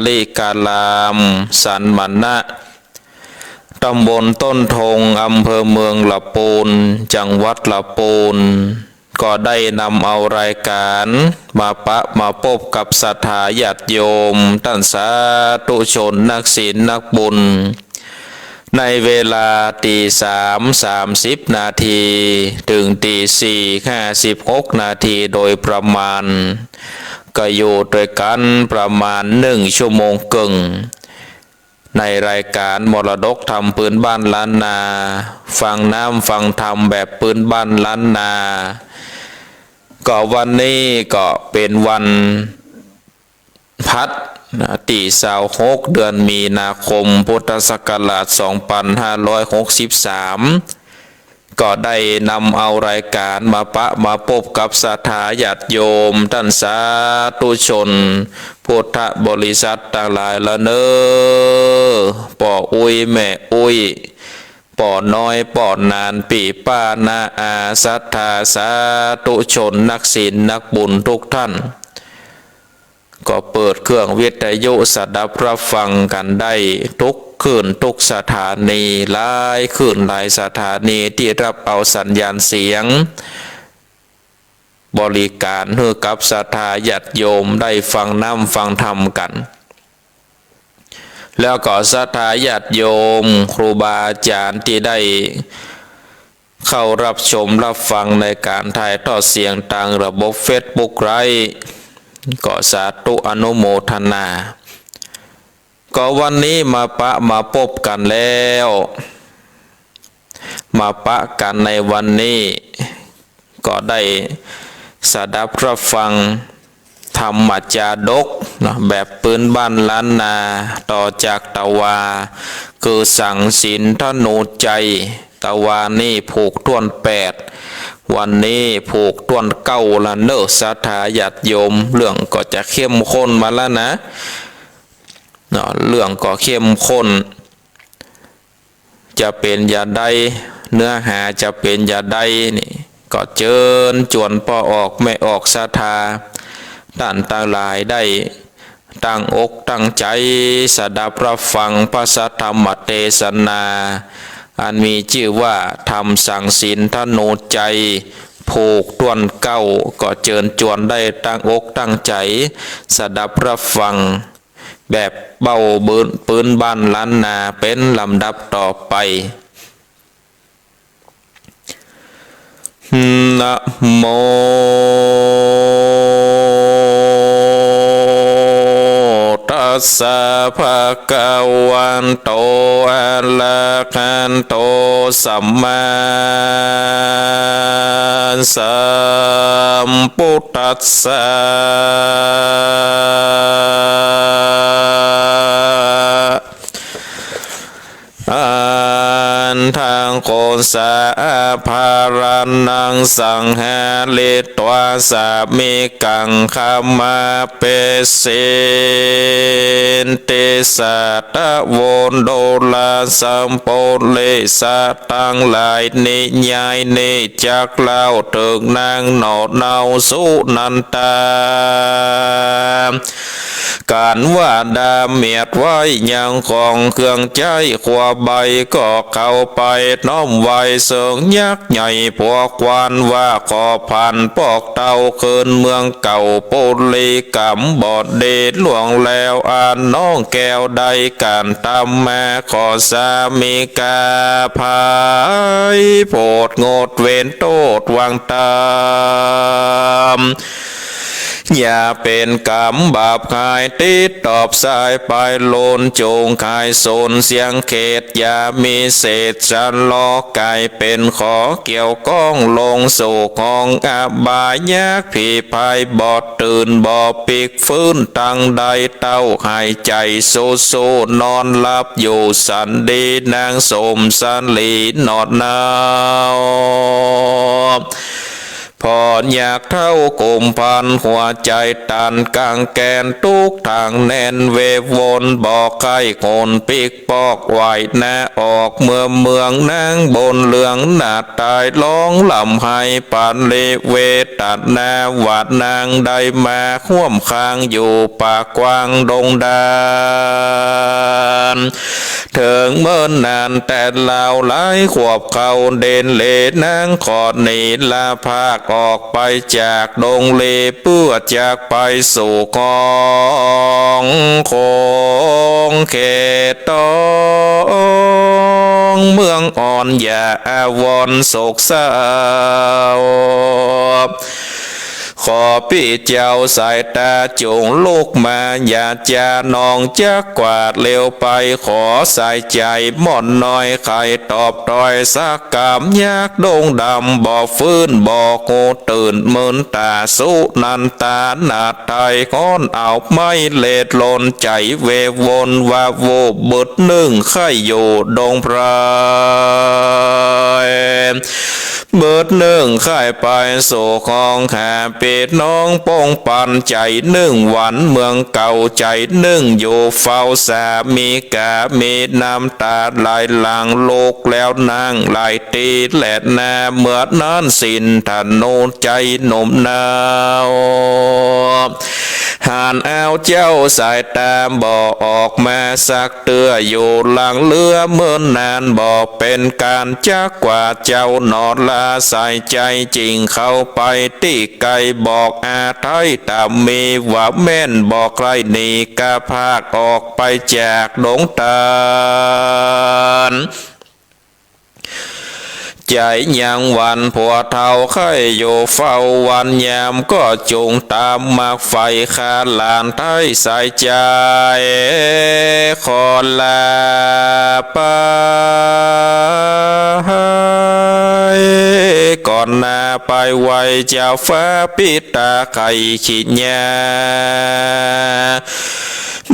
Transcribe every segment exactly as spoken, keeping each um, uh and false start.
ริกราม สันมณะ ตำบลต้นธง อำเภอเมืองละปูน จังหวัดละปูน ก็ได้นำเอารายก๋านมาปะมาปบกับศรัทธาญาติโยม ต้านสาธุชนนักศีลนักบุญ ในเวลาตีสาม สามสิบนาที เถิงตีสี่ ห้าสิบหกนาทีโดยประมาณ ก็อยู่ตวยกั๋นประมาณนึ่งชั่วโมงเกิ่ง ในรายก๋านมรดกธรรมปื้นบ้านล้านนา ฟังน้ำฟังธรรมแบบปื้นบ้านล้านนา ก็วันนี้ก็เป๋นวัน พัดนะ ตี้ซาวหก เดือนมีนาคม พุทธศักราช สองปันห้าร้อยหกสิบสาม ก็ได้นำเอารายก๋านมาปะมาปบกับศรัทธาญาติโยม ต้านสาธุชน พุทธบริษัทตังหลายละเน่อ ป้ออุ๊ยแม่อุ๊ย ป้อน้อยป้อหนาน ปี้ป้าน้าอา ศรัทธาสาธุชนนักศีลนักบุญทุกท่าน ก็เปิดเครื่องวิทยุสดับรับฟังกั๋นได้ทุกคลื่นทุกสถานี หลายคลื่นหลายสถานีตี้ฮับเอาสัญญาณเสียง บริก๋านหื้อกับศรัทธาญาติโยมได้ฟังน้ำฟังธรรมกั๋น แล้วก็ศรัทธาญาติโยมครูบาอาจ๋ารย์ตี้ได้ เข้ารับชมรับฟังในก๋านถ่ายทอดเสียงตางระบบเฟซบุ๊กไลฟ์ ก็สาธุอนุโมทนา ก็วันนี้มาปะมาปบกั๋นแล้ว มาปะกั๋นในวันนี้ ก็ได้สดับรับฟัง ธรรมจาดกเนาะ แบบปื้นบ้านล้านนา ต่อจากตะวา คือสังศีลธนูไจร์ ตะวานี้ผูกถ้วนแปด วันนี้ผูกถ้วนเก้าละเน่อ ศรัทธาญาติโยม เรื่องก็จะเข้มข้นมาแล้วนะ เนาะ เรื่องก็เข้มข้น จะเป๋นจาใด เนื้อหาจะเป๋นจาใดนี่ ก็เจิญจวนป้อออกแม่ออกศรัทธา ต้านตังหลายได้ตั้งอกตั้งใจ๋สดับรับฟังพระสัทธรรมเตสนา อันมีจื้อว่าธรรมสังศีลธนูไจร์ ผูกถ้วนเก้า ก็เจิญจวนได้ตั้งอกตั้งใจ๋สดับรับฟัง แบบเบ้าปื้น ปื้นบ้านล้านนาเป๋นลำดับต่อไป นะโม ตัสสะ ภะคะวะโต อะระหะโต สัมมาสัมพุทธัสสะ อัฏฐัง โคสา อาภาระณัง สังหาริตวา สามิกัง ขมาเปสินติ สัตถะโว ดูรา สัพปุริสะตังหลาย นิยายนี้จักเล่าเถิงนางหนอเนาสุนันทา ก๋านว่าดาเมียดไว้ยังของเครื่องใจ๊ ครัวใบก็เข้าไปน้อมไหว้เสิงยักษ์ใหญ่ พวกควานว่าขอผ่านปอกเต้าคืนเมืองเก่า ปุริกรรมบดีล่วงแล้ว อาน้องแก้วได้ก๋านทำมา ขอสามิกาอภัย โผดงดเว้นโต้ษวางตาม อย่าเป๋นกรรมบาปขายติดตอบสายไป โลนจูงขายสนเสียงเขต อย่ามีเศษชะลอ ก๋ายเป๋นขอเกี่ยวข้อง ลงสู่ของอบายยักษ์ ผีพายบอดตื่นบ่ปิกฟื้น ตังได้เต้าหายใจ๋สู้ๆ นอนหลับอยู่สันดี นางสมสาลีหนอเนา ผ่อยักษ์เฒ่ากุมภัณฑ์ หัวใจ๋ตันกางแกน ตุ๊กข์ทางแน่นเววน บ่ใค่คนปิ๊กปอก ไหว้หน้าออกเมือง เมืองนางบนเหลือง หน้าต๋ายฮ้องร่ำไห้ ปริเวทนา ว่านางได้มาฮ่วมข้าง อยู่ปากกว้างดงดาน เถิงเมินนานแต่ลาวหลายขวบ เข้าเด่นเลนาง ขอหนีลาพากออกไปจากดงเล เปื้อจักไปสู่ของโขงเขตตองเมืองอ่อน อย่าอาวรณ์โศกเศร้า ขอปี้เจ้าสายต๋าจุ่งลุกมา อย่าจ๋าน้องจักกวาดเร็วไป ขอใส่ใจ๋หม่อนน้อย ใค่ตอบถ้อยสักกำ ยักษ์ดงดำบ่ฟื้น บ่ฮู้ตื่น เมินต๋าสุนันตา หน้าไถ่ฮ้อนเอาไหม้ เลดลนใจ๋เววน ว่าโวบึดนึ่ง ใค่อยู่ดงไพร เบิดนึ่งใค่ไปสู่ของหา เปรตน้องป้องปันใจ๋นึ่ง หวันเมืองเก่าใจ๋นึ่ง อยู่เฝ้าสามีกา มีน้ำต๋าไหลหลั่ง ลุกแล้วนั่งไหลตี้แลหน้า เมื่อนั้นสินธนุใจ๋หนุ่มเนา หันเอาเจ้าสายต๋าบ่ออกมาสักเตื้อ อยู่หลังเฮือเมินนาน บ่เป๋นก๋านจักกว่าเจ้าหนอ ลาใส่ใจ๋จิ่งเข้าไปตี้ไก๋ บอกอาไถ่ต๋ามีว่าแม่น บ่ใค่หนีกาพากออกไปจากดงต๋าน ใจ๋ยังหวั่นผัวเฒ่า ใค่อยู่เฝ้าวันยาม ก็จุ่งต๋ามมากใฝ่ ฆ่าหลานไถ่สายใจ๋ ขอลาไปก่อนนา ไปไหว้เจ้าฟ้าปิตา ใค่ขี้หญ้า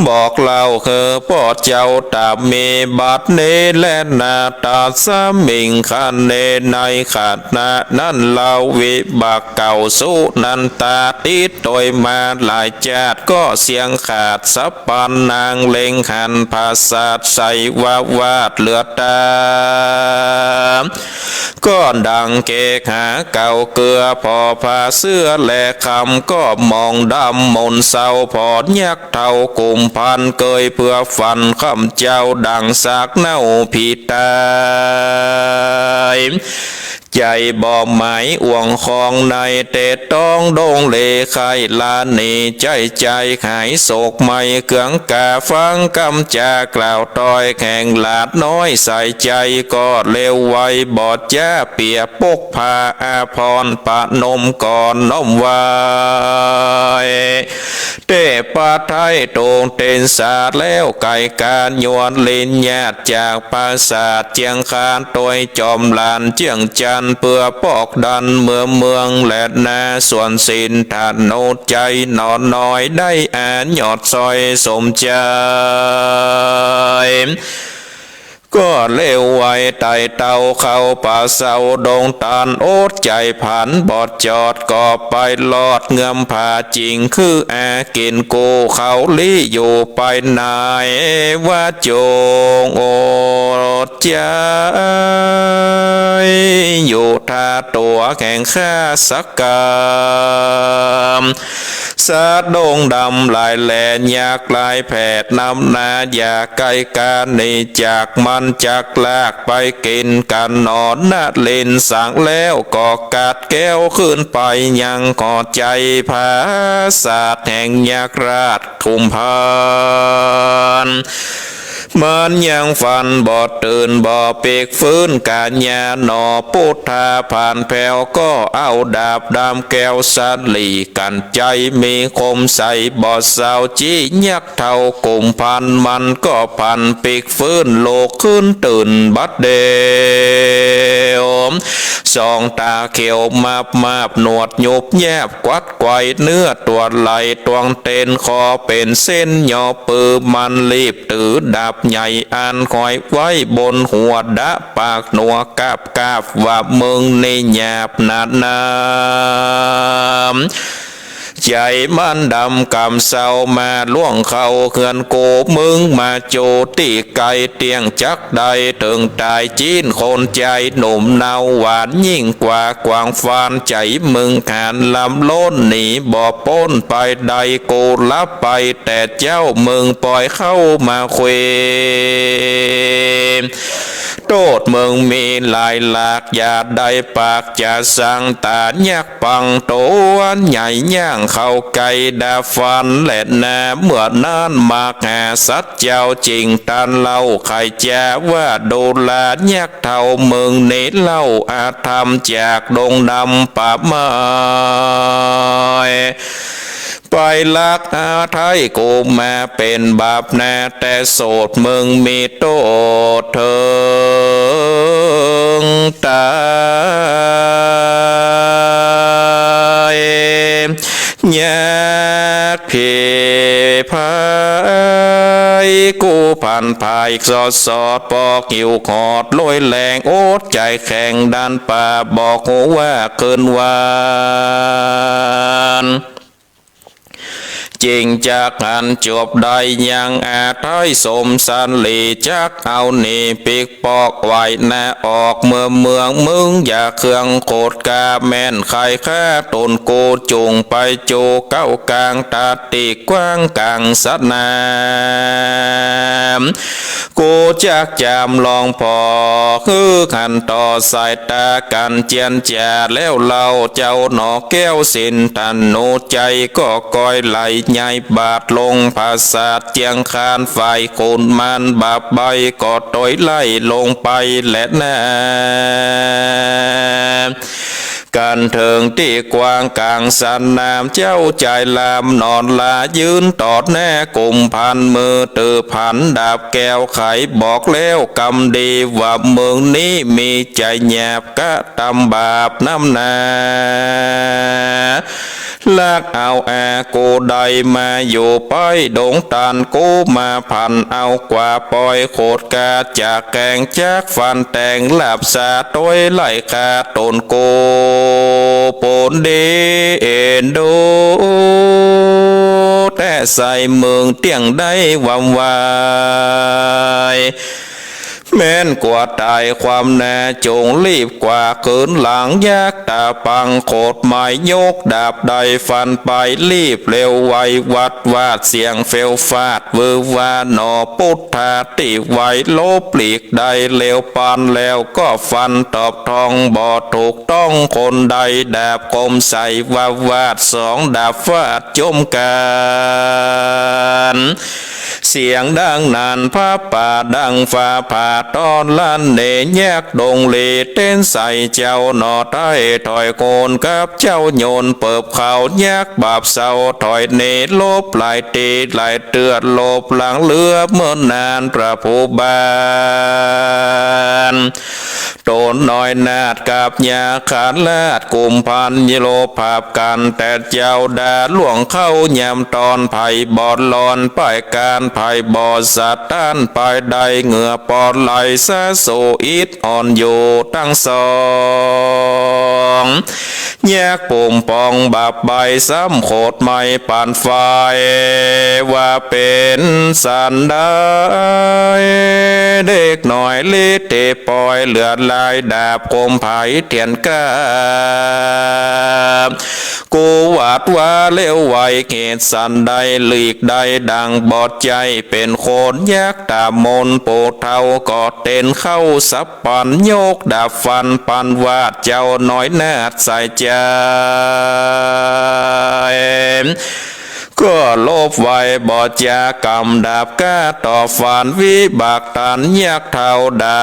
บอกเล่าหื้อป้อเจ้าต๋ามี บัดนี้แลนา ตัสมิงคะเน ในขณะนั้นเล่า วิบากเก่าสุนันตา ติดตวยมาหลายจาติ ก็เสี้ยงขาดสัพพัน นางเล็งหันผาสาท ใส่ว่าวาดเหลือต๋า ก็ดังเกหาเก่าเกื้อ ผ่อผ้าเสื้อและคำ ก็มองดำมนเศร้า ผ่อยักษ์เฒ่ากุมภัณฑ์ เกยเปื้อฝันคำเจ้า ดังซากเน่าผีต๋าย ใจ๋บ่หมายอ่วงคองใน เตตองดงเล ใค่ลาหนีใจ๋ใจ๋ หายโศกไหม้เคืองกา ฟังกำจากล่าว ต้อยแข็งหลาดน้อยใส่ใจ๋ ก็เร็วไวบ่จ๊า เปียปกผ้าอาภรณ์ ประนมก่อนน้อมไหว้ เตปะไถ่ตรงเตนสาแล้ว ไก๋ก๋านยวนเล็นญาติ จากปราสาทเจียงคาน ตวยจอมหลานเจียงจันทน์ เปื้อปอกดันเมืองเมืองแลนา ส่วนสินธนุใจ๋หนอน้อย ได้อาหยอดซอยสมใจ๋ ก็เร็วไวไต่เต้าเข้าป่าเซาดงต๋าน อดใจ๋ผันบ่จอด ก็ไปลอดเงื้อมผาจิ่ง คืออากิ๋นกู้เขาลี้อยู่ไปไหน ว่าจงอดใจ๋ อยู่ท่าตั๋วแห่งข้าสักกำ สัตว์ดงดำหลายแหล่ ยักษ์หลายแผดนำหน้า อย่าใก้ก๋าหนีจากมัน จักลากไปกิ๋นกั๋นหนอ นลินสังแล้วก็กัดแก้วขึ้นไป ยังก่อใจ๋ผาสาทแห่งยักษ์ราชกุมภัณฑ์ มันยังฝันบ่ตื่นบ่ปิ๊กฟื้น ก๋าญาหนอ ปุทธาผ่านแผ้ว ก็เอาดาบดำแก้วสะหลีกั๋นใจ๋ มีคมใสบ่เศร้า จี้ยักษ์เฒ่ากุมภัณฑ์ มันก็ผันปิ๊กฟื้น ลุกขึ้นตื่นบัดเดียว สองต๋าเขียวมับมาบ หนวดยุบยาบ กวัดไกวเนื้อตั๋วไหล ตวงเตนคอเป๋นเส้น ยอปือมันรีบ ถือดาบ ใหญ่อันห้อยไว้บนหัวดะปากหนัวกาบกาบ ว่ามึงนี้หยาบหนาหนา ใจ๋มันดำกำเซ้ามาล่วงเข้าเฮือนกู มึงมาโจตี้ไก๋เตี้ยงจักได้เถิงต๋าย จี๊นคนใจ๋หนุ่มเนาหวานยิ่งกว่ากวางฟาน ใจ๋มึงหานลำล้นหนีบ่ป๊นไปได้ กูลับไปแต่เจ๊า มึงปอยเข้ามาเคว โต้ษมึงมีหลายหลาก อย่าได้ปากจะสั่ง ต๋ายักษ์ปังตั๋วใหญ่ย่างเข้าใก้ดาบฟันแลนา เมื่อนั้นมหาสัตว์เจ้าจึงตรัสเล่า ใค่จะว่าดูรายักษ์เฒ่า มึงนี้เล่าอธรรมจากดงดำป่าไม้ ไปลักอาไทยกูมาเป๋นบาปนา แต่โสดมึงมีโต้ษเถิงต๋าย ยักษ์ผีพาย กูผันผายสอดสอด ปอกหิวขอดโลยแรง อดใจ๋แข็งดันป่า บอกฮู้ว่าคืนวัน จึงจักหันจบได้ยังอาไทยสมสันลี จักเอาหนีปีกปอกไหวนาออกเมืองเมือง มึงอย่าเคืองโขดกา แม่นใค่ฆ่าต๋นกู จุ่งไปโจเก้ากลางตาดตี้กว้างก๋างสนาม กูจักจำลองผ่อ คือหันต่อสายต๋ากั๋นเจียนจ๋า แล้วเล่าเจ้าหนอแก้วสินธนู ใจ๋ก็ก้อยไหลใหญ่บาดลงผาสาทเจียงคาน ฝ่ายขุนมารบาปใบ้ก็ตวยไล่ลงไปแลนา กั๋นเถิงตี้กว้างก๋างสนาม เจ้าจายรามนอนลายืนต่อหน้ากุมภัณฑ์ มือตื้อผันดาบแก้วไขบอกแล้วกำดี ว่าเมืองนี้มีใจ๋หยาบกระตำบาปน้ำหนา ลักเอาอากูได้มาอยู่ป้ายดงตาน กูมาผันเอากว่าปอยโขดกา จากแกงจักฟันแตงลาบสาตวยไล่ฆ่าต๋นกู ปูนดีเอ็นดู แต่ใส่เมืองเตี้ยงได้วำวาย แม้นกว่าต๋ายความนา จงรีบกว่าคืนหลัง ยักษ์ต๋าปังโขดไม้ยกดาบได้ฟันไป รีบเร็วไววัดวาดเสียงเฟวฟาด วือว่าหนอปุทธาตี้ไว หลบหลีกได้เร็วปาน แล้วก็ฟันตอบทอง บ่ถูกต้องคนใด ดาบคมใสวาวาด สองดาบฟาดจมกั๋น เสียงดังนั้นผ้าป่าดังฟ้าผ่า ต้อนลั่นเนยักษ์ดงเล เต้นใส่เจ้าหนอไต้ถอยโกน กับเจ้าโยนเปิบเขา ยักษ์บาปเศร้าถอยเน หลบหลายตี้หลายเตื้อ หลบหลังเหลือเมินนาน พระผู้บาน ต๋นน้อยนาฏกับยาขาราชกุมภัณฑ์ โยโลภาพกั๋น แต่เจ้าดาล่วงเข้ายามต๋อน ไผบ่หลอนไปก๋าน ไผบ่สะต้านไปได้ เหงื่อปอดไหลสะโสอิดอ่อนอยู่ตังสอง ยักษ์ปุ่มปองบาปใบ้ซ้ำโขดไม้ปานไฟ ว่าเป๋นสันใด เด็กน้อยลิเตปอย เลือดลายดาบคมไผเตียนกา กูหวาดว่าเร็วไว เหตุสันใดหลีกได้ดังบอดใจ๋ เป๋นคนยักษ์ต๋ามน ผู้เฒ่าก็เต้นเข้าสับ ปันยกดาบฟันปันวาด เจ้าน้อยนาฏใส่ใจ๋ ก็หลบไวบ่จ๋ากำดาบก้า ต่อฟันวิบากตันยักษ์เฒ่าดา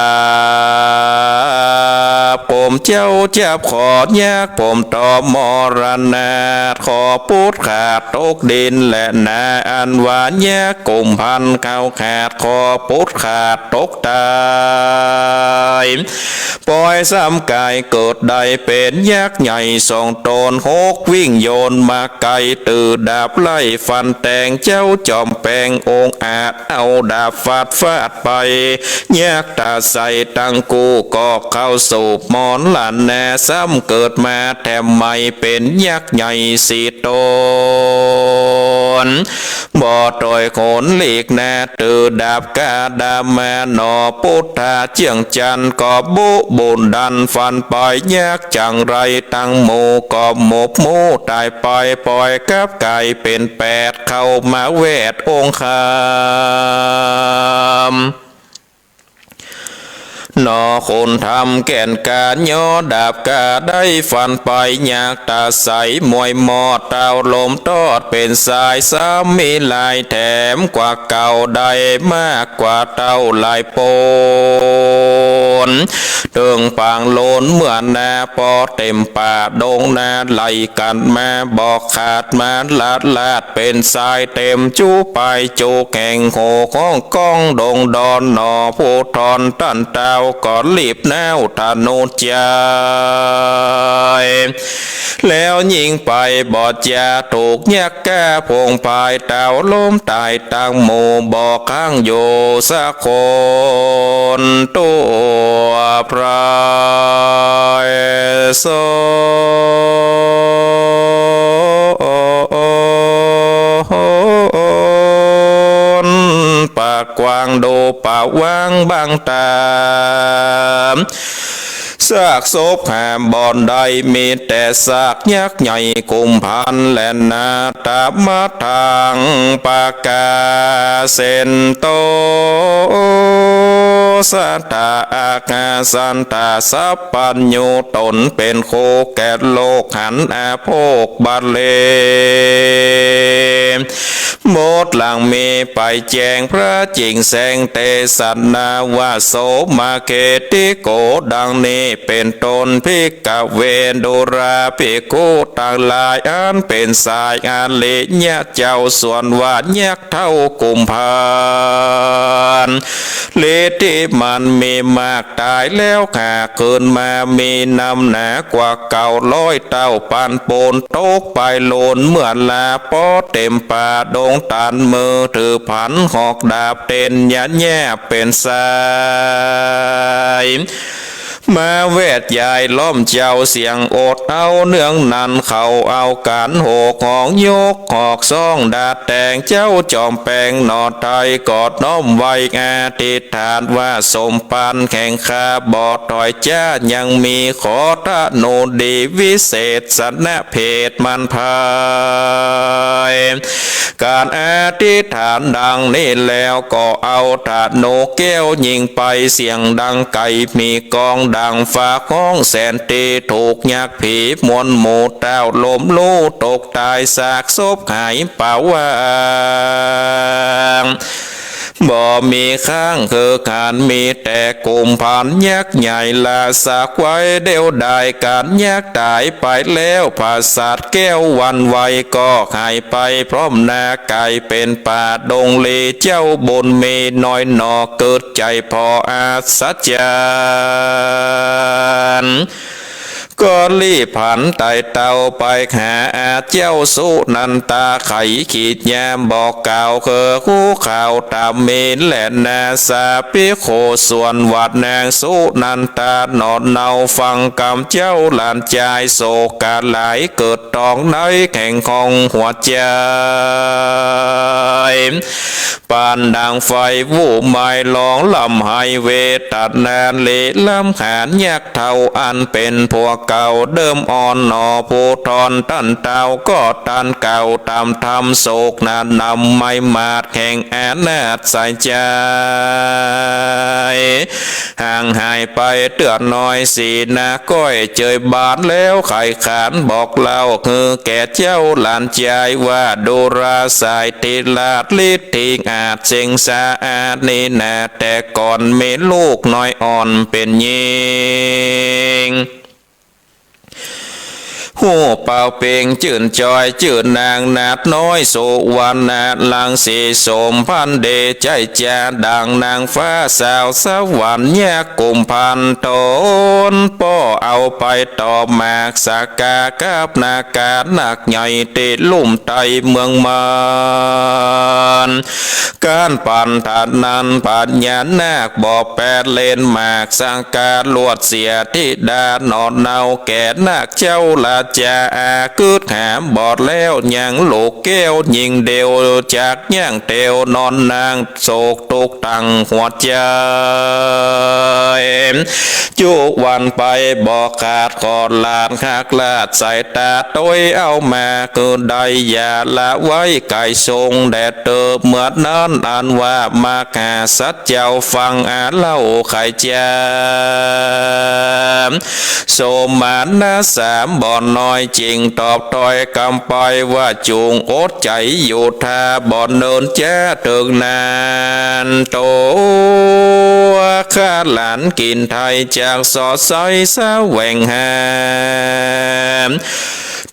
บคม เจ้าจับขอยักษ์ผมต่อมรณาฏ ขอปุทธขาดตกดินแลนา อันว่ายักษ์กุมภัณฑ์เข้าขาด ขอปุทธขาดตกต๋าย ปอยซ้ำก๋ายเกิดได้เป๋นยักษ์ใหญ่สองต๋น หกวิ่งโยนมาไก๋ ตื้อดาบไล่ฟันแตง เจ้าจอม แป๋งองอาจ เอาดาบฟาดฟาดไป ยักษ์ตาใสตังกู้ก็เข้าสูบมรณะ ซ้ำเกิดมาแถมใหม่เป๋นยักษ์ใหญ่สี่ต๋น บ่ตวยคนหลีกหน้า ถือดาบกล้าดำมาหนอ ปุทธาเจื้องจันทน์ก็บุบุญดันฟันไป ยักษ์จังไรตังหมู่ก็หมบหมู่ต๋ายไป ป่อยกลับก๋ายเป๋นแปด เข้ามาแวดองค์คำ หนอคนธรรมแก่นกล้า ย่อดาบกล้าได้ฟันไป ยักษ์ตาใสมวยมอด เต้าลมตอดเป๋นสาย ซ้ำมีหลายแถมกว่าเก่า ได้มากกว่าเต้าหลายปน เถิงปางโลนเมืองนา ปอเต็มป่าดงนา ไหลกั๋นมาบ่ขาด มาลาดลาดเป๋นสาย เต็มจุไปจุแห่ง โห่ฮ้องก้องดงดอนหนอ ผู้ทอนต้านเต้าก็รีบน้าวทะนุใจ๋ แล้วยิงไปบ่จา ถูกยักษ์กล้าผงผาย เต้าล้มต๋ายตังหมู่ บ่ค้างอยู่สักคนตั๋วพรายสน ปากกว้างดูปะวางบังต๋า ซากศพหาบ่ได้ มีแต่ซากยักษ์ใหญ่กุมภัณฑ์แลนา ตะมะทังปะกาเสนโต สัตตาอาคาสันตาสัพพัญญู ต๋นเป๋นคู่แก่โลกหันอาโภคบัดเล หมดหลังมีไปแจ้งพระจิ่งแสงเตสนาว่า โสมาเขติโก ดังนี้เป๋นต้น ภิกขเว ดูราภิกขุตังหลาย อันเป๋นสายอริยะเจ้า ส่วนว่ายักษ์เฒ่ากุมภัณฑ์ ฤทธิมันมีมาก ต๋ายแล้วหากคืนมา มีนำหนากว่าเก่าร้อยเต้า ปันปูนตกไปโลนเมืองลา ปอเต็มป่าดงตัน มือถือผันหอกดาบเต้นยะแย่เป๋นสาย มาแวดยายล้อมเจ้าเสียงอดเอา เรื่องนั้นเขาเอากั๋นโห่ฮ้องยกหอกซ้องดาดแตง เจ้าจอมแปงหนอไทยก็น้อมไหว้อธิษฐานว่า สมภารแห่งข้าบ่ถอยจ๊า ยังมีขอทะนุดีวิเศษสนะเพศมันภาย ก๋านอธิษฐานดังนี้แล้วก็เอาธนูแก้วยิงไปเสียงดังไก มีก้องดังฟ้าฮ้องแสนตี ถูกยักษ์ผีมวลหมู่เต้าล้มลู่ตกต๋าย ซากศพหายเปล่าว่าง บ่มีข้างคือกั๋น มีแต่กุมภัณฑ์ยักษ์ใหญ่ลาสักไว้เดียวดายกั๋น ยักษ์ต๋ายไปแล้ว ผาสัตว์แก้วหวั่นไหวก็หายไปพร้อมหน้า ก๋ายเป๋นป่าดงลี เจ้าบุญมีน้อยหนอ เกิดใจ๋ผ่ออัศจรรย์ ก็รีบหันไต่เต้าไปหาอาเจ้าสุนันตา ไขขีดยามบอกกล่าวคือฮู้ข่าวต๋ามมีแลนา สาภิกขุส่วนวัดนางสุนันตา หนอเนาฟังกำเจ้าหลานจาย โศกาหลายเกิดตองในแห่งของหัวใจ๋ ปานดังไฟวู่ไหม้ร้องร่ำไห้เวทนา เลร่ำหาญยักษ์เฒ่าอันเป๋นผัวเก่าเดิมอ่อนหนอ ผู้ทอนต้านเต้าก็ต้านเก่าต๋ามธรรม โศกหนานำไม้มาดแห่งอนาถสายใจ๋ ห่างหายไปเตื้อน้อย สีหน้าก้อยเจยบานแล้ว ไขขานบอกเล่าหื้อแก่เจ้าหลานจายว่า ดูราสายทิราชฤทธิอาจเซ็งสาอาดนี้นา แต่ก่อนมีลูกน้อยอ่อนเป๋นญิง ฮู้เป่าเป่งจื้นจอย จื้อนางนาฏน้อย สุวรรณรังสี สมพันธ์เดชใจ๋จ๋า ดั่งนางฟ้าสาวสวรรค์ ยักษ์กุมภัณฑ์ต๋นป้อ เอาไปตอบหมากสักกากับนาคานักใหญ่ ตี้ลุ่มใต้เมืองมาร ก้านปันธะนั้นพญานาคบ่แปดเล่นหมากสังกา ลวดเสียธิดาหนอนเนาแก่นาคเจ้าราจา อาคึดหาบ่แล้วยังลูกแก้วหญิงเดียว จักยั้งเตียวหนอนนาง โศกตุ๊กข์ตังหัวใจ๋ จุวันไปบ่ขาด ขอหลานฮักลาดสายต๋า ตวยเอามาคือได้ อย่าละไว้ไกลส่ง แด่เติบเมื่อนั้นอันว่ามหาสัจเจ้า ฟังอาเล่าไขจ๋า โสมนัสสามบ่น้อย จึงตอบถ้อยกำไปว่า จุ่งอดใจ๋อยู่ท่า บ่เนินจ๊าเถิงนาน ตั๋วข้าหลานกินไทย จักสอดใสแสวงหา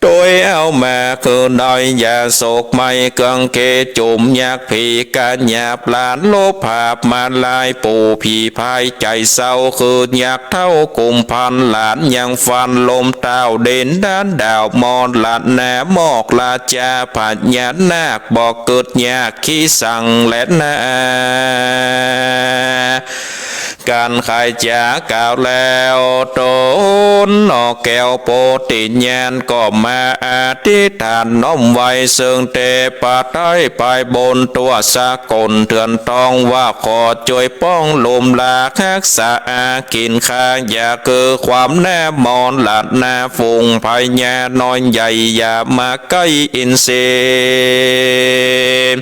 ตวยเอามาคือได้ อย่าโศกไหม้เคืองเข จุ่มยักษ์ผีกาหยาบ หลานลบผาปมาหลาย ปู่ผีพายใจ๋เศร้า คือยักษ์เฒ่ากุมภัณฑ์ หลานยังฟันลมต้าว ดินดานดาวมรณะ มอกราจาพญานาค บ่กึ๊ดยากขี้สังแลนา กั๋นไขจ๋ากล่าวแล้ว ต๋นหน่อแก้วโพธิญาณ ก็มาอธิษฐานน้อมไหว้ เซิ่งเตปะไต้ไปบนตั๋วสากลเถื่อนตอง ว่าขอจ้วยป้องลุมลาฮักษาอากิ๋นข้า อย่าคือความหน้ามรณะ ฝูงพญาน้อยใหญ่ อย่ามาใก้อินทรีย์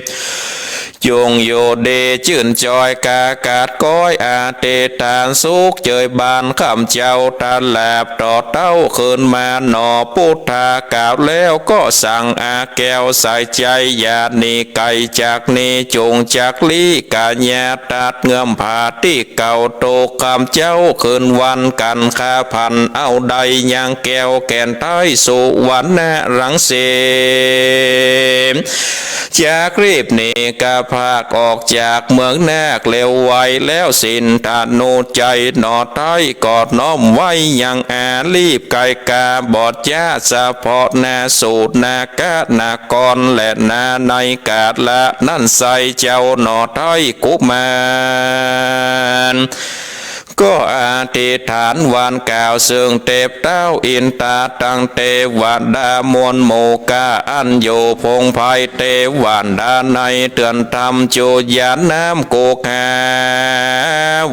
จุ่งอยู่ดีจื้นจอย กากัดก้อยอธิษฐานสุข เจยบานข้ำเจ้าตะหลาบต่อเต้าคืนมาหนอ พุทธากล่าวแล้วก็สั่งอาแก้วใส่ใจ๋ อย่าหนีไก๋จากนี้ จุ่งจักลี้กายา ตัดเงื้อมผาตี้เก่า ตกค่ำเจ๊าคืนวัน กั๋นข้าพันเอาได้ยังแก้ว แก่นไท้สุวรรณรังสี จักรีบหนีกะพรากออกจากเมืองนาค เร็วไวแล้วสิ้นทนุใจ หน่อไท้ก็น้อมไว้ยังอา รีบไก๋กา บ่จ๊าเฉพาะนาสูตรนาค นครแลนา ในกาละนั้นไส้ เจ้าหน่อไท้กุมาร ก็อธิษฐานหว่านกล่าวเซิ่งเตพเต้าอินตา ตังเตวดามวลหมู่ก้า อันอยู่พงไพรเตวดาในเถื่อนถ้ำ จุยาน้ำโกกหา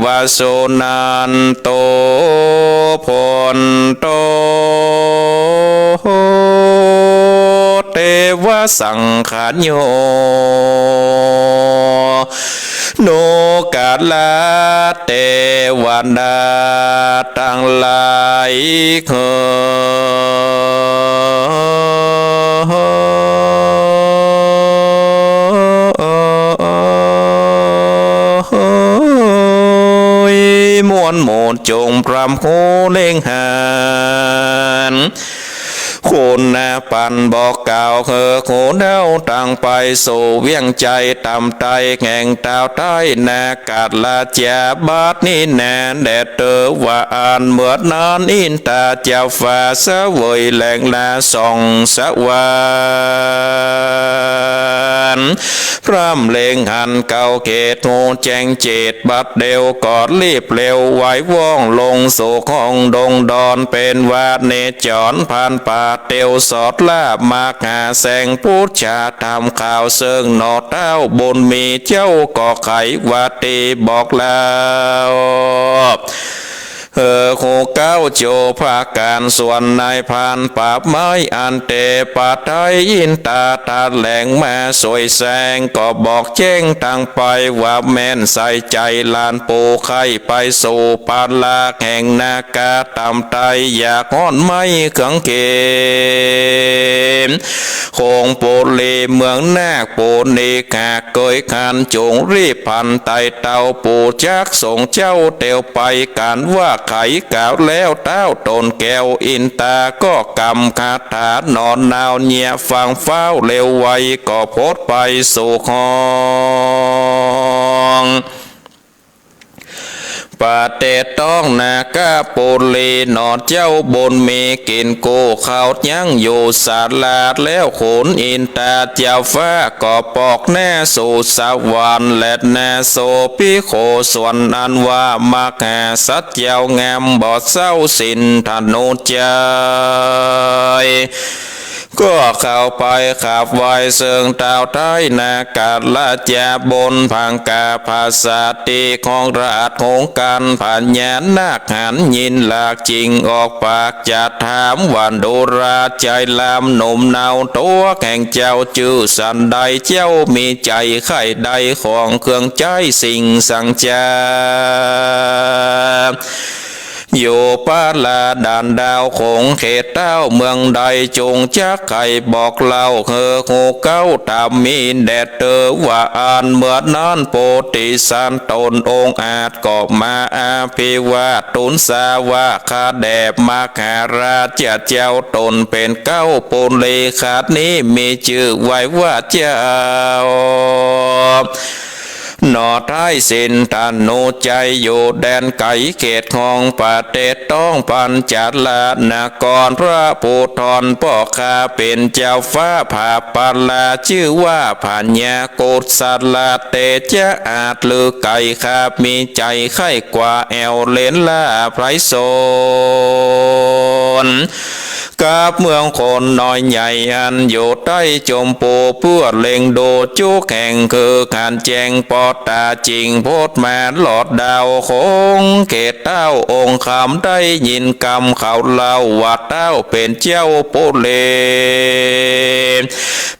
ว่าสุนันโต พลโต เตวสังขโย นุกาละเตวดาตังหลายเฮย มวลหมู่จงพร่ำฮู้เล็งหัน คุณปันบอกกล่าวเฮอโขเด้าตังไปสู่เวียงใจ๋ต่ำไต้แห่งต้าวไท้นาคราชา บัดนี้นาแลเตอว่าอั้น เมื่อนั้นอินตาเจ้าฟ้าเสวยแหลงลาส่องสวรรค์ พร่ำเล็งหันเก่าเขตฮู้แจ้งเจต บัดเดียวก็รีบเร็วไวว่องลงสู่ห้องดงดอน เป๋นว่าเนจรผ่านป่าเตียวสอดล่ามหาแสง พุทธาธรรมข่าวเซิ่งหน่อเต้าบุญมีเจ้าก็ไขว่าตี้บอกเล่า เออ ฮู้เก๊าโจพาก๋านส่วนนายพรานปราบไม้ อันเตปะไท้อินตาตาแหลงมาสวยแสง ก็บอกแจ้งตังไปว่าแม่นใส่ใจ๋หลานปู่ใค่ไปสู่ป่าลากแห่งนาคาต่ำไต้ อยากฮ้อนไม้เคืองเขม คงปุรีเมืองนาค ปูนิกาเกยคัน จงรีบพันไต่เต้า ปู่จักส่งเจ้าเตียวไป ก๋านวัก ไขกล่าวแล้ว เต้าต๋นแก้วอินตาก็กำคาถาหนอ หนาวเยียะฟังฟ้าวเร็วไว ก็พดไปสู่ห้อง ประเทศต้องนาคาปุรีหนอ เจ้าบุญมีกิ๋นกู้ข้าวยังอยู่สลาด แล้วขุนอินตาเจ้าฟ้าก็ปอกหน้าสู่สวรรค์ และนาโสภิโข ส่วนอันว่ามหาสัตว์เจ้างามบ่เศร้าสินธนุจัย ก็เข้าไปกราบไหว้เซิงเต้าไท้นาคราชบนผาผาสาทตี้ของราชองค์การ พญานาคหันยินหลากจิ่งออกปากจะถามว่า ดูราชายหลามหนุ่มเนา ตั๋วแห่งเจ้าจื้อสันใด เจ้ามีใจ๋ใค่ใดของเครื่องใจ๊สิ่งสังจา อยู่ปะละด่านดาวขงเขตเต้าเมืองใด จงจักใค่บอกเล่าหื้อฮู้เก๊า ถ้ามีแด่เตอว่าอั้น เมื่อนั้นโพธิสัตว์ต๋นองค์อาจก็มาอภิวาท ตู๋นสาว่า ข้าแด่มหาราชเจ้า ต๋นเป๋นเก๊าปุริขัตนี้ มีจื้อไว้ว่าเจ้า หนอไท้สินธนุจัย อยู่แดนไก๋เขตของประเทศต้องปัญจาลนคร พระผู้ทอนป้อข้าเป๋นเจ้าฟ้าผาปาลา จื้อว่าพญากุสลา เตจะอาจลือไก๋ ข้ามีใจ๋ใค่กว่าแอ่วเลนล่าไพรสน กับเมืองคนน้อยใหญ่อันอยู่ใต้จมปู เปื้อเล็งดูจุแห่งคือขันแจ้งปอตา จิ่งพดมาลอดดาวขงเขตเต้า องค์คำได้ยินกำเขาเล่าว่า เต้าเป๋นเจ้าปุริ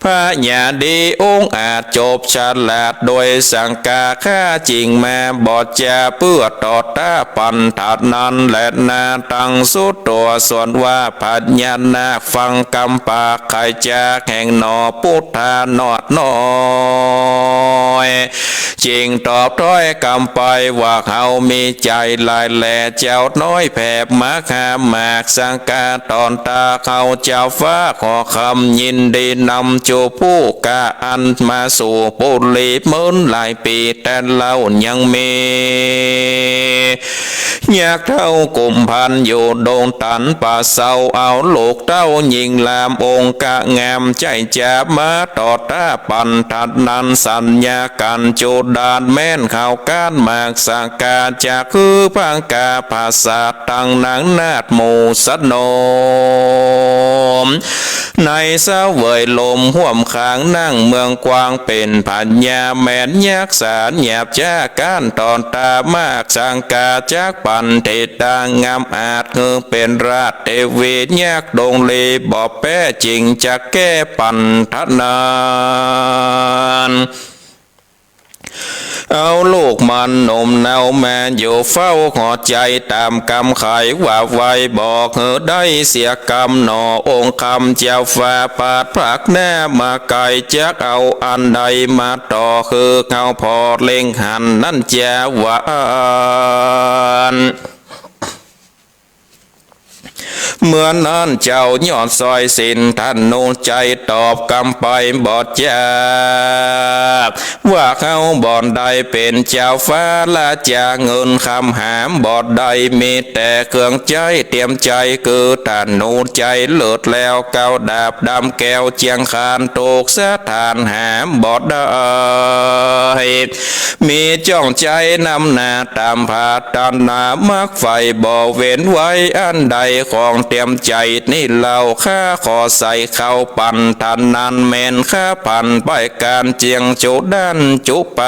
พญาดีองค์อาจจบฉลาด โดยสังกาข้าจิ่งมาบอดจา เปื้อต่อต้าปันธะนั้นแลนา ตังสุดตั๋วส่วนว่าพญานาค ฟังกำปากไขจาแห่งหนอปุทธานอดน้อย จิ่งตอบถ้อยกำไปว่า เฮามีใจ๋หลายแลเจ้าน้อย แผบมหามากสังกา ตอนตาเฮาเจ้าฟ้าขอคำยินดีนำ จุผู้กล้าอั้นมาสู่ปุรี เมินหลายปี๋แต่เล่ายังมี ยักษ์เฒ่ากุมภัณฑ์อยู่ดงตันป่าเซา เอาลูกเต้าญิงหลามองค์กะงาม ใจ๋จะมาต่อต้าปันธะนั้น สัญญากั๋นจุดานแม้น เขาก้านมากสังกา จักหื้อพังกาผาสาท ตังนางนาฏหมู่สนม ในเสวยลมฮ่วมข้างนั่งเมืองกว้าง เป๋นพญาแม้นยักษาหยาบจ๊า ก้านตอนตามากสังกา จักปันเทตางามอาจ หื้อเป๋นราชเตวียักษ์ดงเล บ่แป๊จิ่งจักแก้ปันธะนั้น เอาลูกมันหนุ่มเนามาอยู่เฝ้าหัวใจ๋ ต๋ามกำไขว่าไว บอกหื้อได้เสียกำหนอ องค์คำเจ้าฟ้าปาดผลักหน้ามาไก๋ จักเอาอันใดมาต่อ หื้อเฮาผ่อเล็งหันนั้นจาว่าอั้น เมื่อนั้นเจ้ายอดซอยสินธนุจัยตอบกำไปบอดจา ว่าเฮาบ่ได้เป๋นเจ้าฟ้าราชา เงินคำหาบ่ได้มี แต่เครื่องใจ๊เตรียมใจ๋ คือธนุจัยเลิศแล้วเก้าดาบดำแก้วเจียงคาน ถูกสถานหาบ่ได้ มีจ้องใจ๋นำหน้าต๋ามผาตันหน้ามักใฝ่ บ่เว้นไว้อันใด ของเตรียมใจ๋นี้เล่า ข้าขอใส่เข้าปันธะนั้น แม่นข้าปันไปก๋านเจียงจุด้านจุไป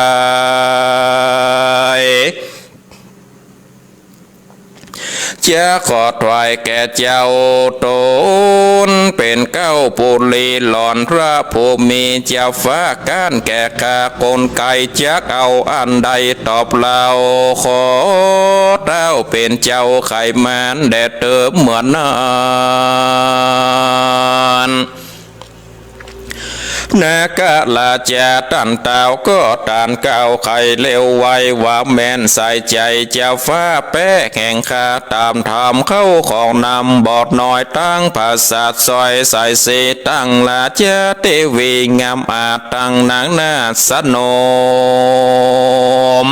จะขอถวายแก่เจ้าต๋นเป๋นเก๊าปุรีหลอน พระผู้มีเจ้าฟ้าก้านแก่ข้ากลไก จักเอาอันใดตอบเล่า ขอเต้าเป๋นเจ้าไขมานแด่เติมเมื่อนั้น นาคราชาต้านเต้าก็ต้านกล่าวไขเร็วไวว่าแม่นใส่ใจ๋เจ้าฟ้าแป๊แห่งข้าต๋ามธรรมเข้าของนำบอดน้อยตังผาสาทซอยสายสีตังราชาเตวีงามอาจตังนางนาฏสนม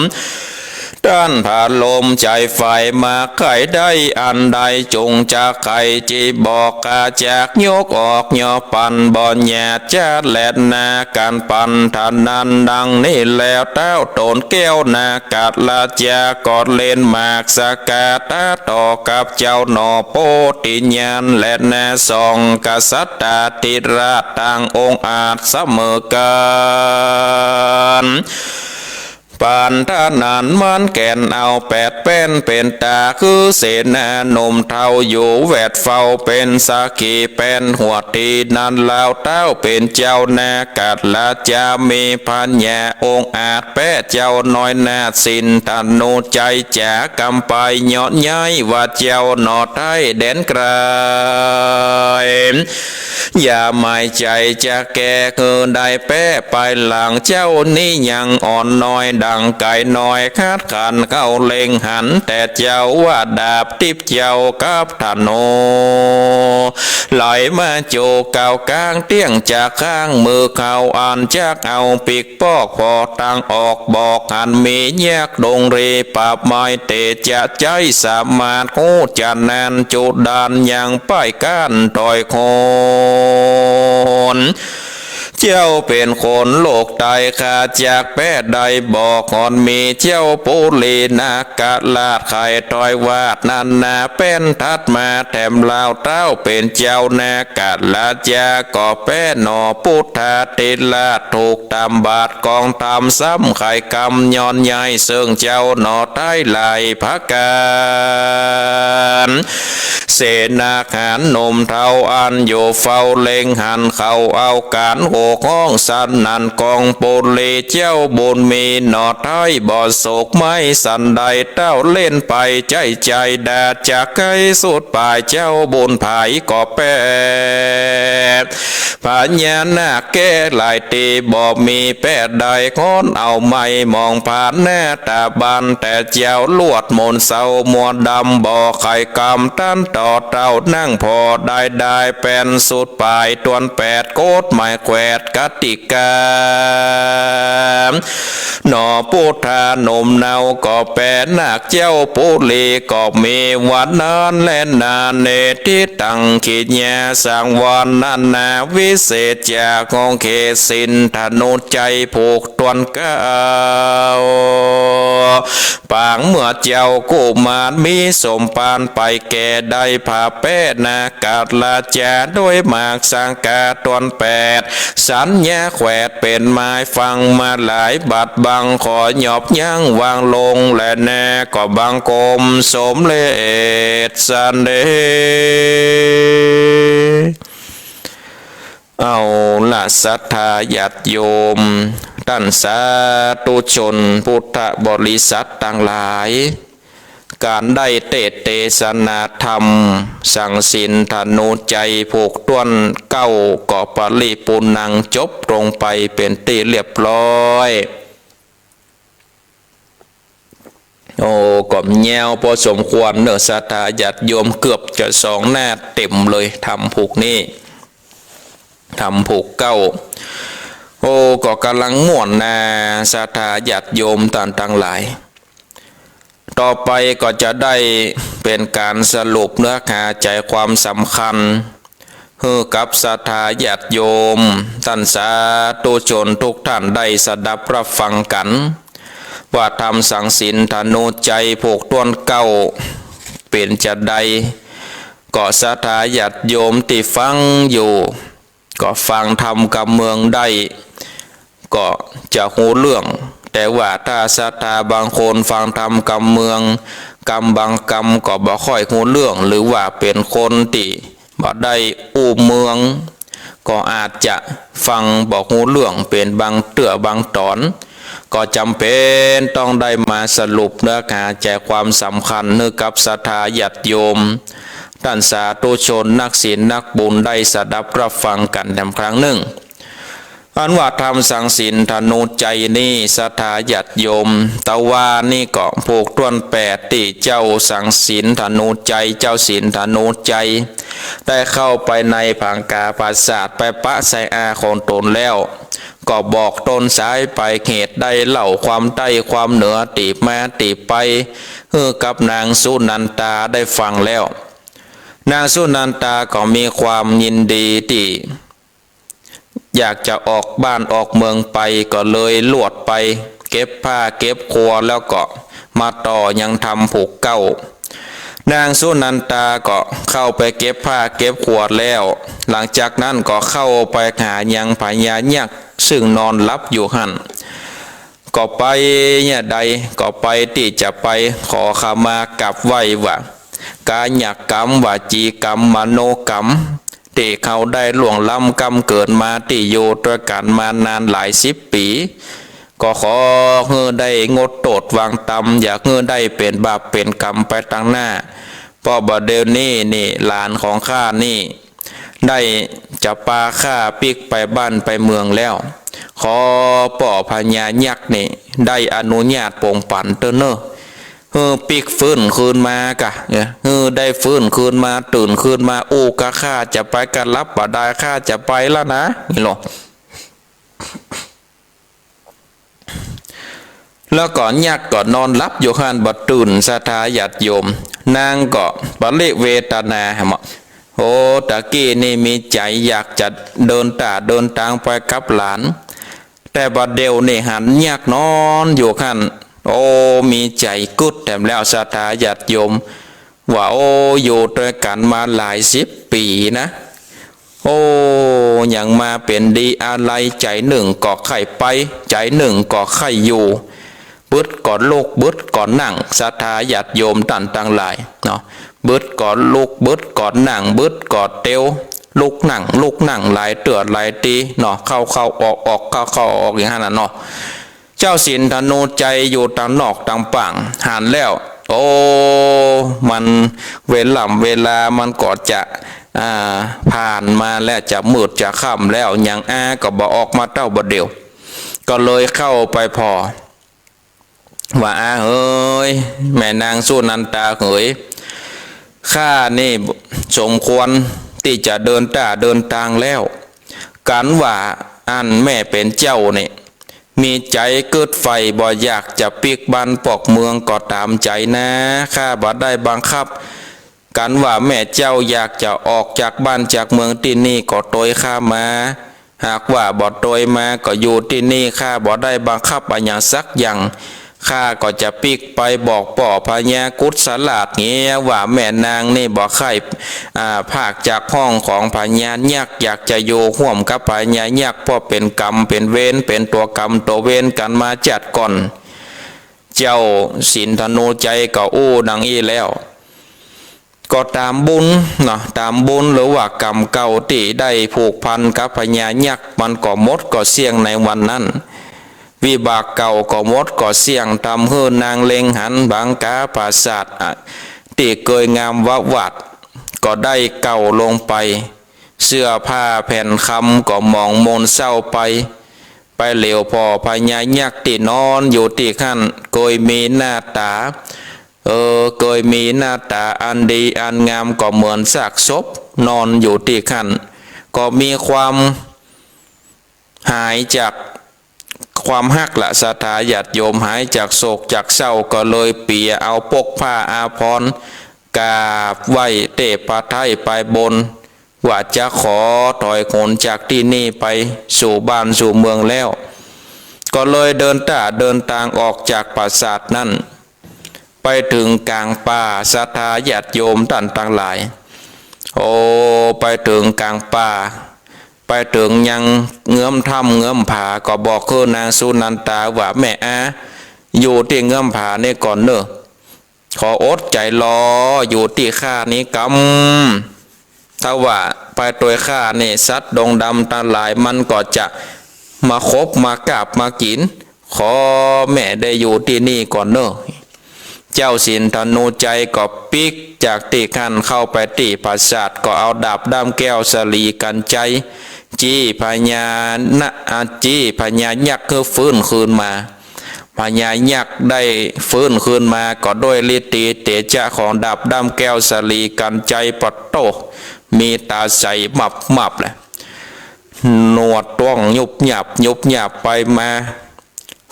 ต้านผาลมใจ๋ใฝ่มาใค่ได้อันใดจุ่งจักไขจีบอกข้าจักยกออกยอปันบ่หยาดจาดแลนา ก๋านปันเต้านั้นดังนี้แล้วเต้าต๋นแก้วนาคราชาก็เล่นหมากสกาตาต่อกับเจ้าหน่อโพธิญาณแลนา สองกษัตริย์ธิราชต่างองค์อาจเสมอกั๋น ปานเต้านั้นมันแก่นเอาแปดแป้นเป๋นต๋า คือเสนาหนุ่มเฒ่าอยู่แวดเฝ้าเป๋นสักขีแป้นหัวตี้นั้น ลาวเต้าเป๋นเจ้านาคราชามีพญาองค์อาจแป๊เจ้าน้อยนาฏสินธนูชัยจ๋ากำไปเยาะเย้ยว่าเจ้าหน่อไท้แดนไก๋ อย่าหมายใจ๋จะแก้หื้อได้แป๊ไปหลังเจ้านี้ยังอ่อนน้อยดังไก่น้อย คัดขันเข้าเล็งหันแต่เจ้าว่าดาบติ๊บเจ้ากับธนู ไหลมาโจกก้าวก๋างเตี้ยงจากข้างมือเขาอันจักเอาปิ๊ก ปอกผ่อตางออกบอกหันมีแยกดงรีปราบมายเตจะใจ๊สามารถฮู้จะนานจุดานยังป้ายก้านต่อยคน เจ้าเป๋นคนโลกใต้ข้าจักแป๊ได้บอกหอนมีเจ้าปุรีนาคราชไขต่อยวาดนานาแป้นถัดมาแถมลาวเต้าเป๋นเจ้านาคราชาก็แป๊หน่อปุทธาธิราชถูก ต๋ามบาทกองธรรมซ้ำไขกำย้อนใยเซิ่งเจ้าหน่อไท้หลายผะก๋าน เสนาหารหนุ่มเฒ่าอันอยู่เฝ้าเล็งหันเขาเอาก๋านโห่ฮ้องสนั่นกองปุรี เจ้าบุญมีหน่อไท้บ่สุขไม้สันใด เต้าเล่นไปใจ๊ใจ๋ดาจักไขสุดปาย เจ้าบุญผายก็แป๊ พญานาคแก้หลายตี้บ่มีแป๊ใด ฮ้อนเอาไม้มองผ่านหน้าต๋าบาน แต่เจ้าลวดมนต์เศร้ามัวดำบ่ไขกำตันต่อเต้านั่งผ่อได้ได้แป้นสุดปาย ตวนแปดกฎหมายแขวดกติกา หน่อปุทธาหนุ่มเนาก็แป๊นาคเจ้าปุรีก็มีวันนั้นแลนา เนติตังขิญญาสังวรนานาวิเศษจากห้องเขตสินธนุชัยผูกตวนเกล้า ปางเมื่อเจ้ากุมารมีสมภารไปแก่ได้ผาแป๊นาคราชาด้วยหมากสังกาตวนแปด สัญญาแขวดเป๋นไม้ฟังมาหลายบัดบังขอหยอบยั้งวางลงแลนา ก็บังคมสมเร็จสันเดช เอาละศรัทธาญาติโยม ต้านสาธุชนพุทธบริษัทตังหลาย ก๋านได้เตสน์เตสนาธรรม สังสินธนุชัยผูกตวนเกล้า ก็ปริปูรณ์ังจบลงไปเป๋นตี้เรียบร้อย โอ้ ก็ยาวพอสมควรเนาะศรัทธาญาติโยม เกือบจะสองหน้าเต็มเลย ธรรมผูกนี้ ธรรมผูกเกล้า โอ้ ก็ก๋ำลังม่วนนา ศรัทธาญาติโยมต้านตังหลาย ต่อไปก็จะได้เป๋นก๋านสรุปเนื้อหาใจ๋ความสำคัญ หื้อกับศรัทธาญาติโยม ต้านสาธุชนทุกท่านได้สดับรับฟังกั๋น ว่าธรรมสังสินธนุชัยผูกตวนเกล้า เป๋นจาใด ก็ศรัทธาญาติโยมตี้ฟังอยู่ ก็ฟังธรรมกำเมืองได้ ก็จะฮู้เรื่อง แต่ว่าถ้าศรัทธาบางคนฟังธรรมกำเมือง กำบางกำก็บ่ค่อยฮู้เรื่อง หรือว่าเป๋นคนตี้บ่ได้อู้เมือง ก็อาจจะฟังบ่ฮู้เรื่องเป๋นบางเตื้อบางต๋อน ก็จ๋ำเป๋นต้องได้มาสรุปเนื้อหาใจ๋ความสำคัญหื้อกับศรัทธาญาติโยม ต้านสาธุชนนักศีลนักบุญได้สดับรับฟังกั๋นแถมครั้งนึ่ง อันว่าธรรมสังสินธนูชัยนี่ ศรัทธาญาติโยม ตะวานี้ก็ผูกต้วนแปดตี้เจ้าสังสินธนูชัย เจ้าสินธนูชัย ได้เข้าไปในผางกาปราสาท ไปปะไส้อาของตนแล้ว ก็บอกต้นสายปลายเหตุ ได้เล่าความใต้ความเหนือตี้มาตี้ไป หื้อกับนางสุนันทาได้ฟังแล้ว นางสุนันทาก็มีความยินดีตี้ อยากจะออกบ้านออกเมืองไป ก็เลยลวดไปเก็บผ้าเก็บครัว แล้วก็มาต่อยังธรรมผูกเก๊า นางสุนันทาก็เข้าไปเก็บผ้าเก็บครัวแล้ว หลังจากนั้นก็เข้าไปหายังพญายักษ์ ซึ่งนอนหลับอยู่หั้น ก็ไปเนี่ยใด ก็ไปตี้จะไปขอขมากราบไหว้ว่า กายกรรม วจีกรรม มโนกรรม ตี้เขาได้ล่วงล้ำกล้ำเกินมา ตี้อยู่ตวยกั๋นมานานหลายสิบปี๋ ก็ขอหื้อได้งดโต้ษวางตำ อย่าหื้อได้เป๋นบาปเป๋นกรรมไปตางหน้า เพราะบ่าเดี่ยวนี้นี่หลานของข้านี่ ได้จะปาข้าปิ๊กไปบ้านไปเมืองแล้ว ขอป้อพญายักษ์นี่ได้อนุญาตโปร่งปั๋นเต๊อะเน่อ หื้อปิ๊กฟื้นคืนมากะ หื้อได้ฟื้นคืนมา ตื่นคืนมา อู้กะข้าจะไปกะหลับบ่ได้ ข้าจะไปละนะ นี่ลอ แล้วก็ยักษ์ก็นอนหลับอยู่หั้นบ่ตื่น ศรัทธาญาติโยม นางก็ปริเวทนาว่า โอ้ ตะกี้นี่มีใจ๋อยากจะเดินต้าเดินตางไปกับหลาน แต่บ่าเดี่ยวนี่หันยักษ์นอนอยู่หั้น โอ้ มีใจ๋กึ๊ดแถมแล้ว ศรัทธาญาติโยม ว่า โอ้ อยู่ตวยกั๋นมาหลายสิบปี๋นะ โอ้ ยังมาเป๋นดีอะไล ใจ๋นึ่งก็ใค่ไป ใจ๋นึ่งก็ใค่อยู่ บึดก็ลุก บึดก็นั่ง ศรัทธาญาติโยมต้านตังหลายเนาะ บึดก็ลุก บึดก็นั่ง บึดก็เตียว ลุกนั่ง ลุกนั่ง หลายเตื้อหลายตี้เนาะ เข้าเข้าออกออก เข้าเข้าออกอย่างหั้นน่ะเนาะ เจ้าสินธนูชัยอยู่ตางนอกตางป่าง หันแล้ว โอ้ มันเวล่ำเวลามันก็จะ อ่า ผ่านมาแล้ว จะมืดจะค่ำแล้ว ยังอาก็บ่ออกมาเต้าบ่าเดี่ยว ก็เลยเข้าไปผ่อ ว่า อาเหย แม่นางสุนันทาเหย ข้านี่สมควรตี้จะเดินต้าเดินตางแล้ว กั๋นว่าอันแม่เป๋นเจ้านี่ มีใจ๋กึ๊ดใฝ่บ่อยากจะปิ๊กบ้านปอกเมืองก็ต๋ามใจ๋นา ข้าบ่ได้บังคับ กั๋นว่าแม่เจ้าอยากจะออกจากบ้านจากเมืองตี้นี่ก็ตวยข้ามา หากว่าบ่ตวยมาก็อยู่ตี้นี่ ข้าบ่ได้บังคับอะหยังสักอย่าง ข้าก็จะปิ๊กไปบอกป้อพญากุศลาชเหียว่าแม่นางนี่บ่ใค่ อ่า พรากจากห้องของพญายักษ์ อยากจะอยู่ฮ่วมกับพญายักษ์ เพราะเป๋นกรรมเป๋นเวร เป๋นตั๋วกรรมตั๋วเวรกั๋นมาจาติก่อน เจ้าสินธนูชัยก็อู้ดังอี้แล้ว ก็ต๋ามบุญเนาะ ต๋ามบุญหรือว่ากรรมเก่าตี้ได้ผูกพันกับพญายักษ์ มันก็หมดก็เสี้ยงในวันนั้น วิบากเก่าก็หมดก็เสี้ยง ทำหื้อนางเล็งหันผางกาปราสาท อ่ะ ตี้เกยงามวะหวาด ก็ได้เก่าลงไป เสื้อผ้าแผ่นคำก็หมองหม่นเศร้าไป ไปเหลียวผ่อพญายักษ์ตี้นอนอยู่ตี้หั้น เกยมีหน้าต๋า เออ เกยมีหน้าต๋าอันดีอันงาม ก็เหมือนซากศพนอนอยู่ตี้หั้น ก็มีความหายจากความฮักละ ศรัทธาญาติโยม หายจากโศกจากเศร้า ก็เลยเปียเอาปกผ้าอาภรณ์ กราบไหว้เต้พระไท้ไปบน ว่าจะขอถอยหนจากตี้นี่ไปสู่บ้านสู่เมืองแล้ว ก็เลยเดินต้าเดินตางออกจากปราสาทนั้น ไปเถิงก๋างป่า ศรัทธาญาติโยมต้านตังหลาย โอ้ ไปเถิงก๋างป่า ไปเถิงยังเงื้อมถ้ำเงื้อมผา ก็บอกหื้อนางสุนันทาว่า แม่อา อยู่ตี้เงื้อมผานี่ก่อนเน่อ ขออดใจ๋รออยู่ตี้ข้านี้กำ ถ้าว่าไปตวยข้านี่ สัตว์ดงดำตังหลายมันก็จะมาขบมากาบมากิ๋น ขอแม่ได้อยู่ตี้นี่ก่อนเน่อ เจ้าสินธนูชัยก็ปิ๊กจากตี้หั้นเข้าไปตี้ปราสาท ก็เอาดาบด้ามแก้วสะหลีกัญชัย จี้พญานะ อ่า จี้พญายักษ์หื้อฟื้นคืนมา พญายักษ์ได้ฟื้นคืนมาก็ด้วยฤทธิเตจะของดาบด้ามแก้วสาลีกัญไชย ปะโต้ มีต๋าใสมับๆ แหละ หนวดต้วงยุบยับยุบยับไปมา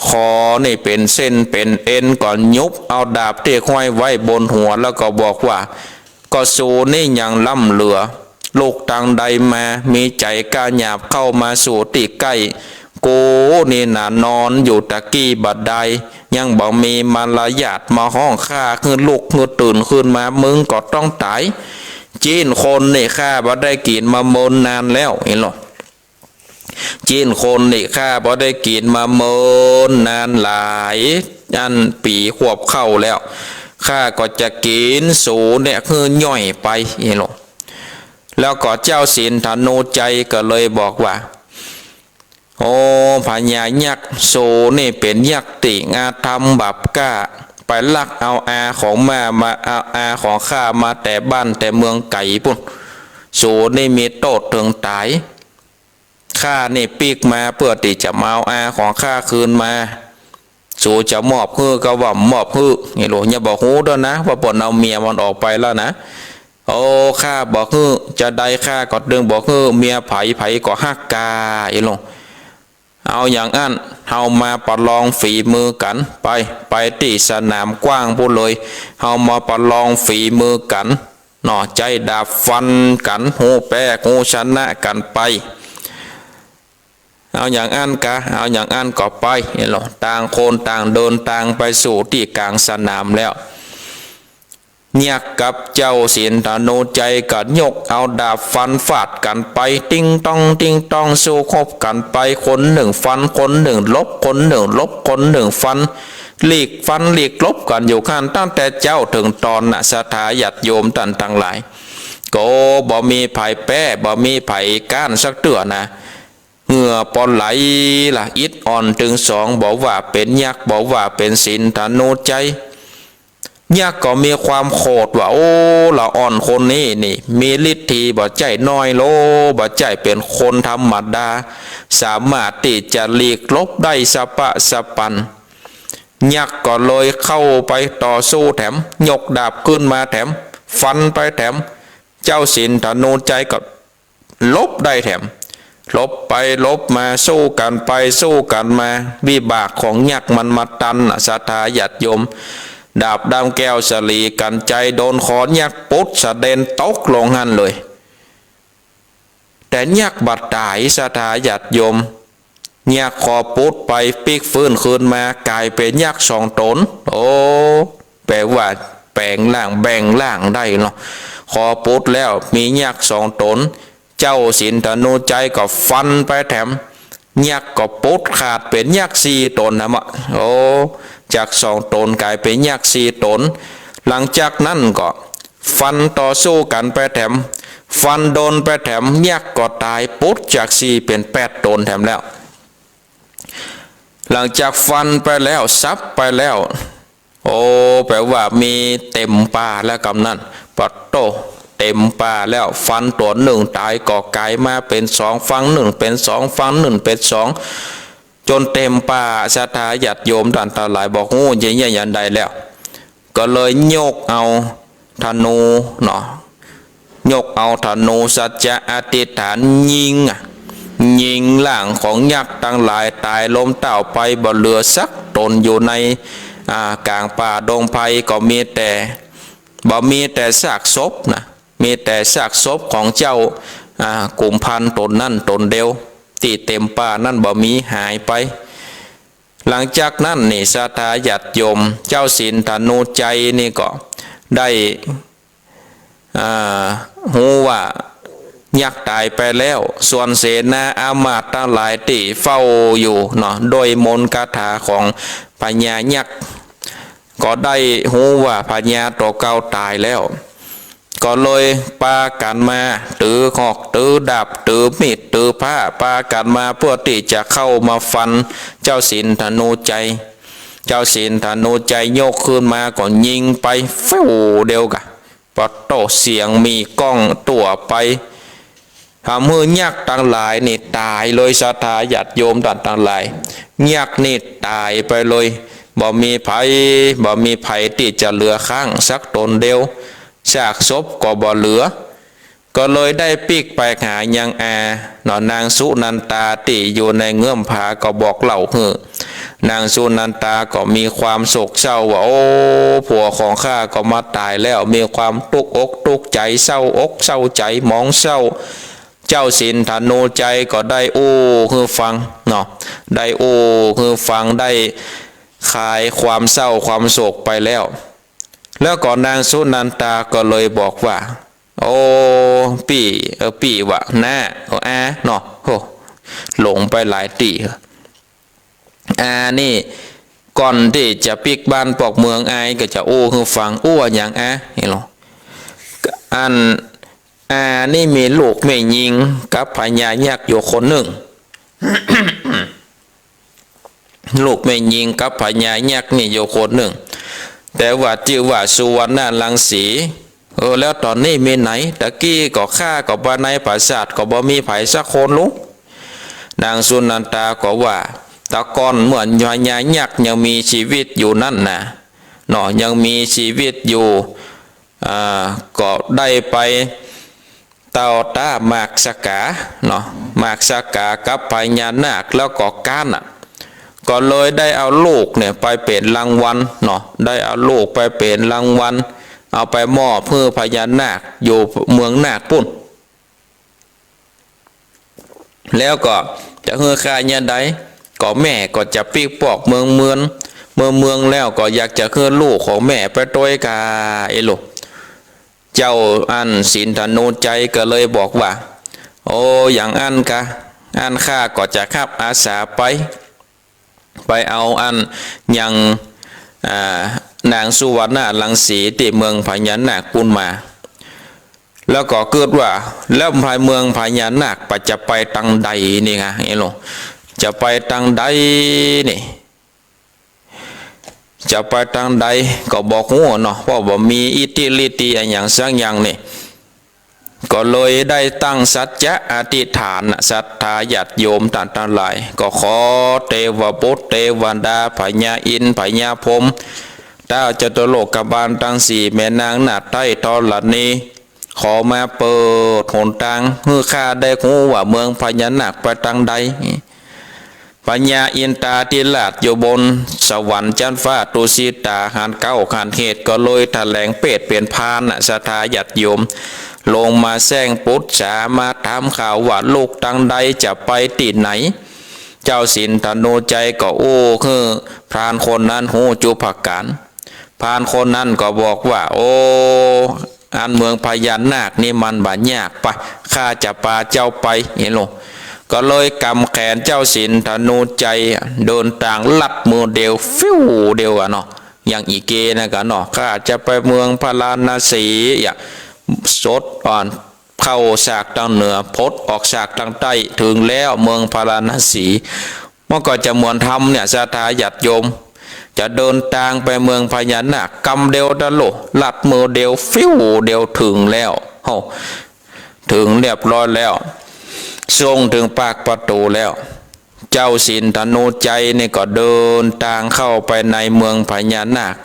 คอนี่เป๋นเส้นเป๋นเอ็น ก็ยุบเอาดาบตี้ห้อยไว้บนหัว แล้วก็บอกว่า ก็สูนี่ยังล้ำเหลือ ลุกตางใดมา มีใจ๋กล้าหยาบเข้ามาสู่ตี้ใก้ กูนี่นะนอนอยู่ตะกี้บ่ดาย ยังบ่มีมารยาทมาฮ้องข้าหื้อลุกหื้อตื่นคืนมา มึงก็ต้องต๋าย จีนคนนี่ข้าบ่ได้กิ๋นมาเมินนานแล้ว หันก่อ จีนคนนี่ข้าบ่ได้กิ๋นมาเมินนานหลายอันปี๋ขวบเข้าแล้ว ข้าก็จะกิ๋นสูเนี่ยหื้อย่อยไป หันก่อ แล้วก็เจ้าสินธนูชัยก็เลยบอกว่า โอ้ พญายักษ์ สูนี่เป๋นยักษ์ตี้อาธรรมบาปกล้า ไปลักเอาอาของมา มา เอาอาของข้ามาแต่บ้านแต่เมืองไก๋ปู๊น สูนี่มีโต้ษเถิงต๋าย ข้านี่ปิ๊กมาเปื้อตี้จะมาเอาอาของข้าคืนมา สูจะมอบหื้อก็บ่มอบหื้อ หันก่อ อย่าบ่ฮู้เตื้อนะ ว่าเปิ้นเอาเมียมันออกไปแล้วนะ โอ้ ข้าบ่หื้อ จาใดข้าก็ตึงบ่หื้อ เมียใผใผก็ฮักกา หันก่อ เอาอย่างอั้น เฮามาประลองฝีมือกั๋น ไป ไปตี้สนามกว้างปู๊นเลย เฮามาประลองฝีมือกั๋น เนาะ ใจ๊ดาบฟันกั๋น ฮู้แป๊ ฮู้ชนะกั๋นไป เอาอย่างอั้นกา เอาอย่างอั้นก็ไป หันก่อ ต่างคนต่างเดินตางไปสู่ตี้ก๋างสนามแล้ว ยักษ์กับเจ้าสินธนูชัยก็ยกเอาดาบฟันฟาดกั๋นไป ติ๊งต๊อง ติ๊งต๊อง สู้ฮบกั๋นไป คนนึ่งฟัน คนนึ่งหลบ คนนึ่งหลบ คนนึ่งฟัน หลีกฟันหลีกหลบกั๋นอยู่หั้น ตั้งแต่เจ๊าเถิงตอนนะ ศรัทธาญาติโยมต้านตังหลาย ก็บ่มีใผแป๊ บ่มีใผก๊านสักเตื้อนะ เหงื่อปอไหลละ อิดอ่อนตึงสอง บ่ว่าเป๋นยักษ์ บ่ว่าเป๋นสินธนูชัย ยักษ์ก็มีความโขดว่า โอ้ ละอ่อนคนนี้นี่ มีฤทธีบ่ใจ้น้อยโล บ่ใจ้เป๋นคนธรรมดา สามารถตี้จะหลีกหลบได้สะปะสะปัน ยักษ์ก็เลยเข้าไปต่อสู้แถม ยกดาบขึ้นมาแถม ฟันไปแถม เจ้าสินธนูชัยก็ หลบได้แถม หลบไปหลบมา สู้กั๋นไปสู้กั๋นมา วิบากของยักษ์มันมาตันน่ะ ศรัทธาญาติโยม ดาบด้ามแก้วสาลีกัญไชยโดนขอนยักษ์ปุ๊ดสะเด็นตกลงหั้นเลย แต่ยักษ์บ่ต๋าย ศรัทธาญาติโยม ยักษ์ขอปุ๊ดไปปิ๊กฟื้นคืนมา ก๋ายเป๋นยักษ์สองต๋น โอ้ แปลว่าแป๋งร่าง แบ่งร่างได้เนาะ ขอปุ๊ดแล้วมียักษ์สองต๋น เจ้าสินธนูชัยก็ฟันไปแถม ยักษ์ก็ปุ๊ดขาดเป๋นยักษ์สี่ต๋นนะมะ โอ้ จากสองต๋นก๋ายเป๋นยักษ์สี่ต๋น หลังจากนั้นก็ฟันต่อสู้กั๋นไปแถม ฟันโดนไปแถม ยักษ์ก็ต๋าย ปุ๊ดจากสี่เป๋นแปดต๋นแถมแล้ว หลังจากฟันไปแล้ว สับไปแล้ว โอ้ แปลว่ามีเต็มป่าแล้วกำนั้น ปะโต้ เต็มป่าแล้ว ฟันตั๋วนึ่งต๋ายก็ก๋ายมาเป๋นสอง ฟันนึ่งเป๋นสอง ฟันนึ่งเป๋นสอง จ๋นเต็มป่า ศรัทธาญาติโยมต้านตังหลาย บ่ฮู้จะเยียะอย่างใดแล้ว ก็เลยยกเอาธนูเนาะ ยกเอาธนูสัจจะอธิษฐานยิงอะ ยิงร่างของยักษ์ตังหลายต๋ายล้มเต้าไป บ่เหลือสักต๋นอยู่ใน อ่า ก๋างป่าดงไพร ก็มีแต่ บ่มีแต่ซากศพนะ มีแต่ซากศพของเจ้า อ่า กุมภัณฑ์ต๋นนั้นต๋นเดียว ตี้เต็มป่านั้นบ่มีหายไป หลังจากนั้นนี่ ศรัทธาญาติโยม เจ้าสินธนูชัยนี่ก็ได้ อ่า ฮู้ว่ายักษ์ต๋ายไปแล้ว ส่วนเสนาอามาตย์ตังหลายตี้เฝ้าอยู่เนาะ ด้วยมนต์คาถาของพญายักษ์ ก็ได้ฮู้ว่าพญาตั๋วเก่าต๋ายแล้ว ก็เลยปากั๋นมา ถือหอก ถือดาบ ถือมีด ถือผ้า ปากั๋นมาเปื้อตี้จะเข้ามาฟันเจ้าสินธนูชัย เจ้าสินธนูชัยยกขึ้นมาก็ยิงไป ฟิวเดียวกะ ปะโต้ เสียงมีก้องตั๋วไป ทำหื้อยักษ์ตังหลายนี่ต๋ายเลย ศรัทธาญาติโยมต้านตังหลาย ยักษ์นี่ต๋ายไปเลย บ่มีใผ บ่มีใผตี้จะเหลือค้างสักต๋นเดียว ซากศพก็บ่เหลือ ก็เลยได้ปิ๊กไปหายังอาเนาะ นางสุนันทาตี้อยู่ในเงื้อมผาก็บอกเล่าหื้อ นางสุนันทาก็มีความโศกเศร้าว่า โอ้ ผัวของข้าก็มาต๋ายแล้ว มีความตุ๊กอกตุ๊กใจ๋ เศร้าอกเศร้าใจ๋ หมองเศร้า เจ้าสินธนูชัยก็ได้อู้หื้อฟังเนาะ ได้อู้หื้อฟัง ได้คลายความเศร้าความโศกไปแล้ว แล้วก็นางสุนันทาก็เลยบอกว่า โอ้ ปี้ เออ ปี้วะ น้า เออ อาเนาะ โอ้ หลงไปหลายตี้ อานี่ ก่อนตี้จะปิ๊กบ้านปอกเมือง อาก็จะอู้หื้อฟัง อู้หยังอา หันก่อ อัน อานี่มีลูกแม่ญิงกับพญายักษ์อยู่คนนึ่ง ลูกแม่ญิงกับพญายักษ์นี่อยู่คนนึ่ง แต่ว่าจื้อว่าสุวรรณรังสี เออ แล้วต๋อนนี้มีไหน ตะกี้ก็ข้าก็บ่ในปราสาทก็บ่มีใผสักคนลูก นางสุนันทาก็ว่า แต่ก่อนเมื่อพญายักษ์ยังมีชีวิตอยู่นั้นน่ะเนาะ ยังมีชีวิตอยู่ อ่า ก็ได้ไป เต้าต้าหมากสะก๋าเนาะ หมากสะก๋ากับพญานาคแล้วก็ก๊านน่ะ ก็เลยได้เอาลูกเนี่ยไปเป๋นรางวัลเนาะ ได้เอาลูกไปเป๋นรางวัล เอาไปมอบหื้อพญานาคอยู่เมืองนาคปุ้น แล้วก็จะหื้อข้าเยียะใด ก็แม่ก็จะปิ๊กปอกเมืองเมือง เมืองเมืองแล้วก็อยากจะหื้อลูกของแม่ไปตวยกา เอโล เจ้าอันสินธนูชัยก็เลยบอกว่า โอ้ อย่างอั้นกา อั้นข้าก็จะฮับอาสาไป ไปเอาอันยัง อ่า นางสุวรรณรังสีตี้เมืองพญานาคปุ้นมา แล้วก็กึ๊ดว่า แล้วไปเมืองพญานาคปะจะไปตังใดนี่กา เอโล จะไปตังใดนี่ จะไปตังใดก็บ่ฮู้เนาะ เพราะบ่มีอิทธิฤทธิ์อะหยังสักอย่างนี่ ก็เลยได้ตั้งสัจจะอธิษฐานน่ะ ศรัทธาญาติโยมต้านตังหลาย ก็ขอเตวบุตรเตวดา พญาอินทร์พญาพรหม ต้าวจตุโลกบาลตังสี่ แม่นางนาฏไท้ธรณี ขอมาเปิดหนตางหื้อข้าได้ฮู้ว่าเมืองพญานาคไปตังใด พญาอินทราธิราชอยู่บนสวรรค์จั๊นฟ้าตุสิตา หันเก๊าหันเหตุก็เลยแถลงเปชเป๋นพรานน่ะ ศรัทธาญาติโยม ลงมาแจ้งปรึกษามาถามข่าวว่าลูกตังใดจะไปตี้ไหน เจ้าสินธนูชัยก็อู้หื้อพรานคนนั้นฮู้จุ๊ประก๋าน พรานคนนั้นก็บอกว่า โอ้ อันเมืองพญานาคนี่มันบ่ยาก ไป ข้าจะปาเจ้าไป เอโล ก็เลยก๋ำแขนเจ้าสินธนูชัย เดินตางลัดมือเดียว ฟิวเดียวอะเนาะ อย่างอี้เกนะกาเนาะ ข้าจะไปเมืองพาราณสี อย่า สดอ่อน เข้าจากตังเหนือ พดออกจากตังใต้ เถิงแล้วเมืองพาราณสี มันก็จะเหมือนธรรมเนี่ย ศรัทธาญาติโยม จะเดินตางไปเมืองพญานาค กำเดียวตะโล ลัดมือเดียว ฟิวเดียวเถิงแล้ว โห เถิงเรียบร้อยแล้ว ส่งเถิงปากประตู๋แล้ว เจ้าสินธนูชัยนี่ก็เดินตางเข้าไปในเมืองพญานาค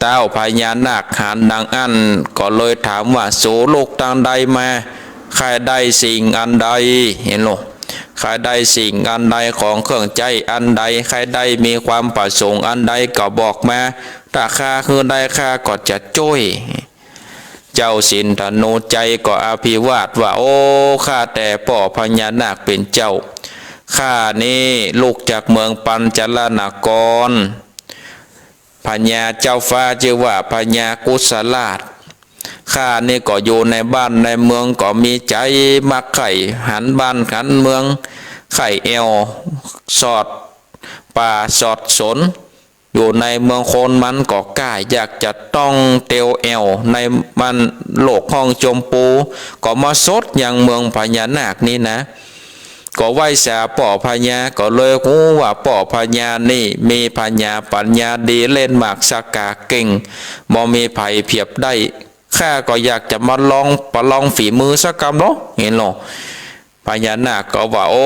ต้าวพญานาคหันดังอั้นก็เลยถามว่า สูลูกตังใดมา ใค่ได้สิ่งอันใด เอโล ใค่ได้สิ่งอันใด ของเครื่องใจ๊อันใด ใค่ได้มีความประสงค์อันใดก็บอกมา ถ้าข้าหื้อได้ข้าก็จะจ้วย เจ้าสินธนูชัยก็อภิวาทว่า โอ้ ข้าแต่ป้อพญานาคเป๋นเจ้า ข้านี้ลุกจากเมืองปัญจลนคร พญาเจ้าฟ้าจื้อว่าพญากุสราช ข้านี่ก็อยู่ในบ้านในเมืองก็มีใจ๋มักใค่หันบ้านหันเมือง ใค่แอ่วสอดป่าสอดสน อยู่ในเมืองคนมันก็ก้า อยากจะต้องเตียวแอ่วในมันโลกฮ่องจมปู ก็มาสดยังเมืองพญานาคนี่นะ ก็ไหว้สาป้อพญา ก็เลยฮู้ว่าป้อพญานี่มีพญาปัญญาดี เล่นหมากสะก๋าเก่ง บ่มีใผเปียบได้ ข้าก็อยากจะมาลอง ประลองฝีมือสักกำเนาะ เห็นโล พญานาคก็ว่า โอ้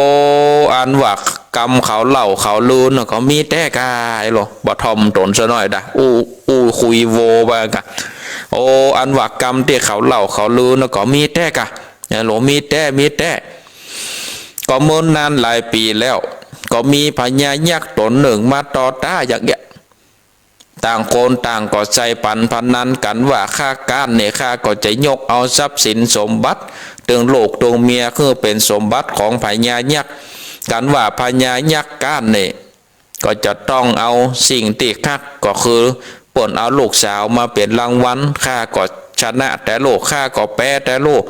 อันว่ากำเขาเล่าเขาลือน่ะก็มีแต๊ก่า ไอ้โล บ่ถ่อมต๋นซะหน้อยดะ อู้ อู้คุยโวไปก่า โอ้ อันว่ากำตี้เขาเล่าเขาลือน่ะก็มีแต๊ก่า ไอ้โล มีแต๊ มีแต๊ ก็เมินนานหลายปี๋แล้ว ก็มีพญายักษ์ต๋นนึ่งมาต่อต้านอย่างเนี้ย ต่างคนต่างก็ใจ้ปันพนันกั๋นว่า ข้าก๊านนี่ ข้าก็จะยกเอาทรัพย์สินสมบัติ ตึงลูกตึงเมีย หื้อเป๋นสมบัติของพญายักษ์ กั๋นว่าพญายักษ์ก๊านนี่ ก็จะต้องเอาสิ่งตี้ฮัก ก็คือเปิ้นเอาลูกสาวมาเป๋นรางวัล ข้าก็ชนะแต่ลูก ข้าก็แป๊แต่ลูก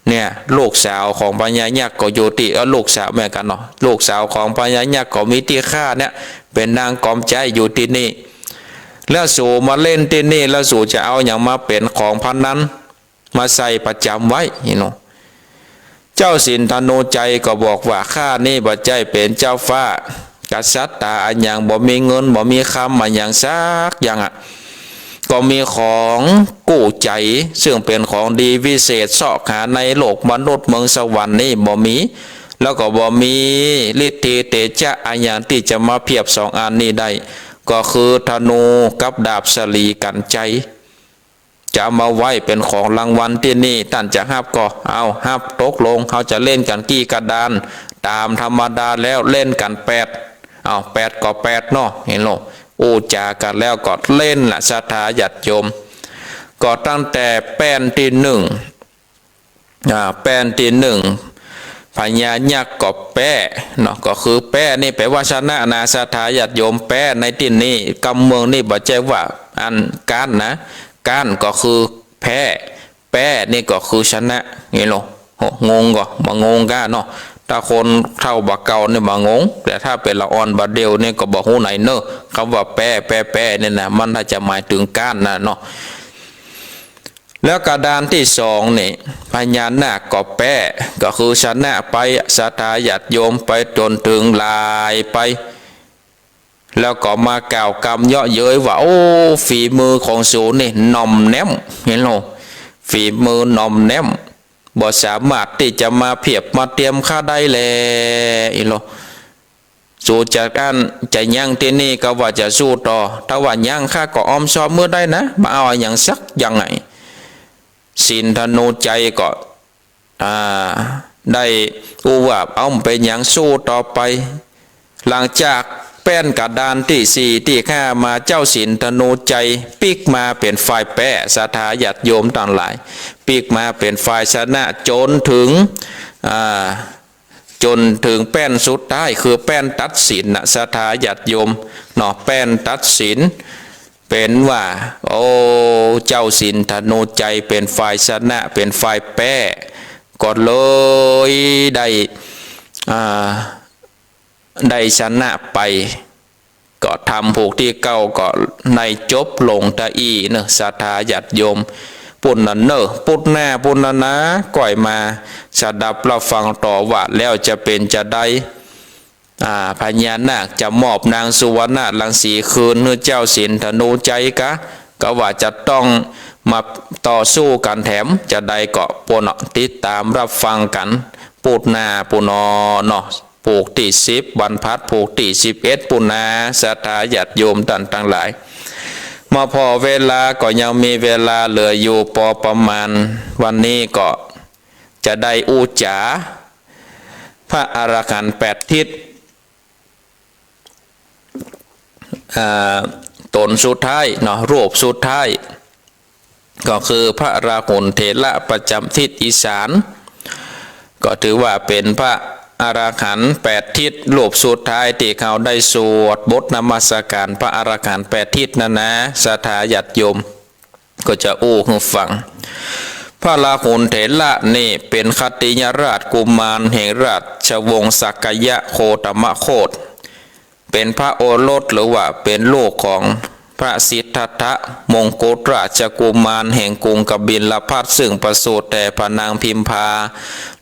เนี่ย ลูกสาวของพญายักษ์ก็อยู่ตี้ เอ้อ ลูกสาวเหมือนกั๋นเนาะ ลูกสาวของพญายักษ์ก็มีตี้ข้าเนี่ย เป๋นนางกอมใจ๊อยู่ตี้นี่ แล้วสูมาเล่นตี้นี่ แล้วสูจะเอาหยังมาเป๋นของพนัน มาใส่ประจ๋ำไว้ นี่เนาะ เจ้าสินธนูชัยก็บอกว่า ข้านี่บ่ใจ้เป๋นเจ้าฟ้ากษัตริย์ต๋าอะหยัง บ่มีเงิน บ่มีคำอะหยังสักอย่างอะ ก็มีของกู้ใจ๋ ซึ่งเป๋นของดีวิเศษ เซาะหาในโลกมนุษย์เมืองสวรรค์นี่บ่มี แล้วก็บ่มีฤทธิเตจะอะหยังตี้จะมาเปียบสองอันนี้ได้ ก็คือธนูกับดาบสะหลีกั๋นชัย จะเอามาไว้เป๋นของรางวัลตี้นี่ ต้านจะฮับก็เอาฮับ ตกลง เฮาจะเล่นกั๋นกี่กระดาน ต๋ามธรรมดาแล้วเล่นกั๋นแปด เอาแปดก็แปดเนาะ เห็นโล อู้จ๋ากั๋นแล้วก็เล่นละ ศรัทธาญาติโยม ก็ตั้งแต่แป้นตี้นึ่ง อ่า แป้นตี้นึ่ง พญายักษ์ก็แป๊เนาะ ก็คือแป๊นี่แป๋ว่าชนะนะ ศรัทธาญาติโยม แป๊ในตี้นี่ กำเมืองนี่บ่ใจ้ว่าอันก๊านนะ ก๊านก็คือแพ้ แป๊นี่ก็คือชนะ นี่โล โห งงก่อ บ่งงก้าเนาะ ถ้าคนเฒ่าบ่าเก่านี่บ่งง แต่ถ้าเป๋นละอ่อนบ่าเดี่ยวนี่ก็บ่ฮู้ไหนเน่อ กำว่าแป๊ แป๊ แป๊นี่นะ มันน่าจะหมายเถิงก๊านนะเนาะ แล้วกระดานตี้สองนี่ พญานาคก็แป๊ ก็คือชนะไป ศรัทธาญาติโยม ไปจ๋นเถิงหลายไป แล้วก็มากล่าวกำเยาะเย้ยว่า โอ้ ฝีมือของสูนี่หน่อมแน้ม เห็นโล ฝีมือหน่อมแน้ม บ่สามารถตี้จะมาเปียบมาเตียมข้าได้แล อีโล สูจะอั้นจะยั้งตี้นี่ก็ว่าจะสู้ต่อ ถ้าว่ายั้งข้าก็ออมซอมหื้อได้นะ บ่เอาอะหยังสักอย่างไหน สินธนูชัยก็ อ่า ได้อู้ว่า เอ้า บ่เป๋นหยัง สู้ต่อไป หลังจากแป้นกระดานตี้สี่ตี้ห้ามา เจ้าสินธนูชัยปิ๊กมาเป๋นฝ่ายแป๊ ศรัทธาญาติโยมตังหลาย ปิ๊กมาเป๋นฝ่ายชนะจ๋นเถิง อ่า จ๋นเถิงแป้นสุดท้าย คือแป้นตัดสินนะ ศรัทธาญาติโยมเนาะ แป้นตัดสิน เป๋นว่า โอ้ เจ้าสินธนูชัยเป๋นฝ่ายชนะ เป๋นฝ่ายแป๊ ก็เลยได้ อ่า ได้ชนะไป ก็ธรรมผูกตี้เก้าก็ได้จบลงตะอี้เนาะ ศรัทธาญาติโยม ปู้นน่ะเนาะ ปู๊นหน้าปู้นน่ะนะ ก้อยมาสดับรับฟังต่อว่า แล้วจะเป๋นจาใด อ่า พญานาคจะมอบนางสุวรรณรังสีคืนหื้อเจ้าสินธนูชัยกา ก็ว่าจะต้องมาต่อสู้กั๋นแถมจาใดก็ปู้นเนาะ ติดต๋ามรับฟังกั๋นปู๊นหน้าปู้นเนาะ ผูกตี้สิบ บรรพัดผูกตี้สิบเอ็ดปู้นนา ศรัทธาญาติโยมต้านตังหลาย มาผ่อเวลาก็ยังมีเวลาเหลืออยู่ปอประมาณ วันนี้ก็จะได้อู้จ๋า พระอรหันต์แปดทิศ อ่า ต๋นสุดท้ายเนาะ รูปสุดท้าย ก็คือพระราหุลเถระประจ๋ำทิศอีสาน ก็ถือว่าเป๋นพระอรหันต์แปดทิศ รูปสุดท้ายตี้เฮาได้สวดบทนมัสก๋านพระอรหันต์แปดทิศนั้นนะ ศรัทธาญาติโยม ก็จะอู้หื้อฟัง พระราหุลเถระนี่เป๋นขัตติยราชกุมารแห่งราชวงศ์สักยะโคตมโคต เป๋นพระโอรสหรือว่าเป๋นลูกของพระสิทธัตถมงกุฎราชกุมารแห่งกรุงกบิลพัสดุ์ ซึ่งประสูติแต่พระนางพิมพา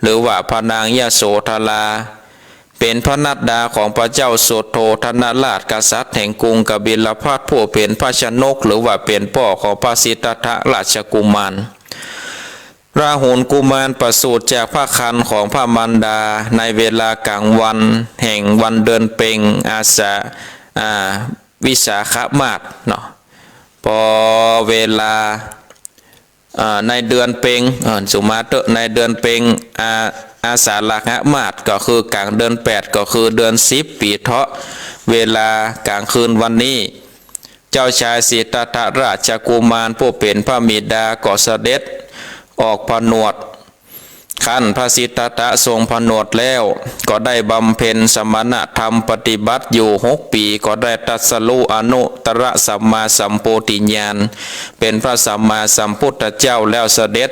หรือว่าพระนางยโสธรา เป๋นพระนัดดาของพระเจ้าสุโธทนราชกษัตริย์แห่งกรุงกบิลพัสดุ์ ผู้เป๋นพระชนกหรือว่าเป๋นป้อของพระสิทธัตถราชกุมาร ราหุลกุมารประสูติจากพระครรภ์ของพระมารดาในเวลากลางวันแห่งวันเดือนเพ็ญ อาสา อ่า วิสาขมาสเนาะ ปอเวลา อ่า ในเดือนเพ็ญ เออ สุมาเตอะ ในเดือนเพ็ญ อ่า อาสาฬหมาส ก็คือกลางเดือนแปด ก็คือเดือนสิบ ปี๋เถาะ เวลากลางคืนวันนี้ เจ้าชายสิทธัตถราชกุมารผู้เป๋นพระบิดาก็เสด็จออกผนวด ครั้นพระสิทธัตถะทรงผนวดแล้ว ก็ได้บำเพ็ญสมณธรรมปฏิบัติอยู่หกปี๋ ก็ได้ตรัสรู้อนุตตรสัมมาสัมโพธิญาณ เป๋นพระสัมมาสัมพุทธเจ้าแล้วเสด็จ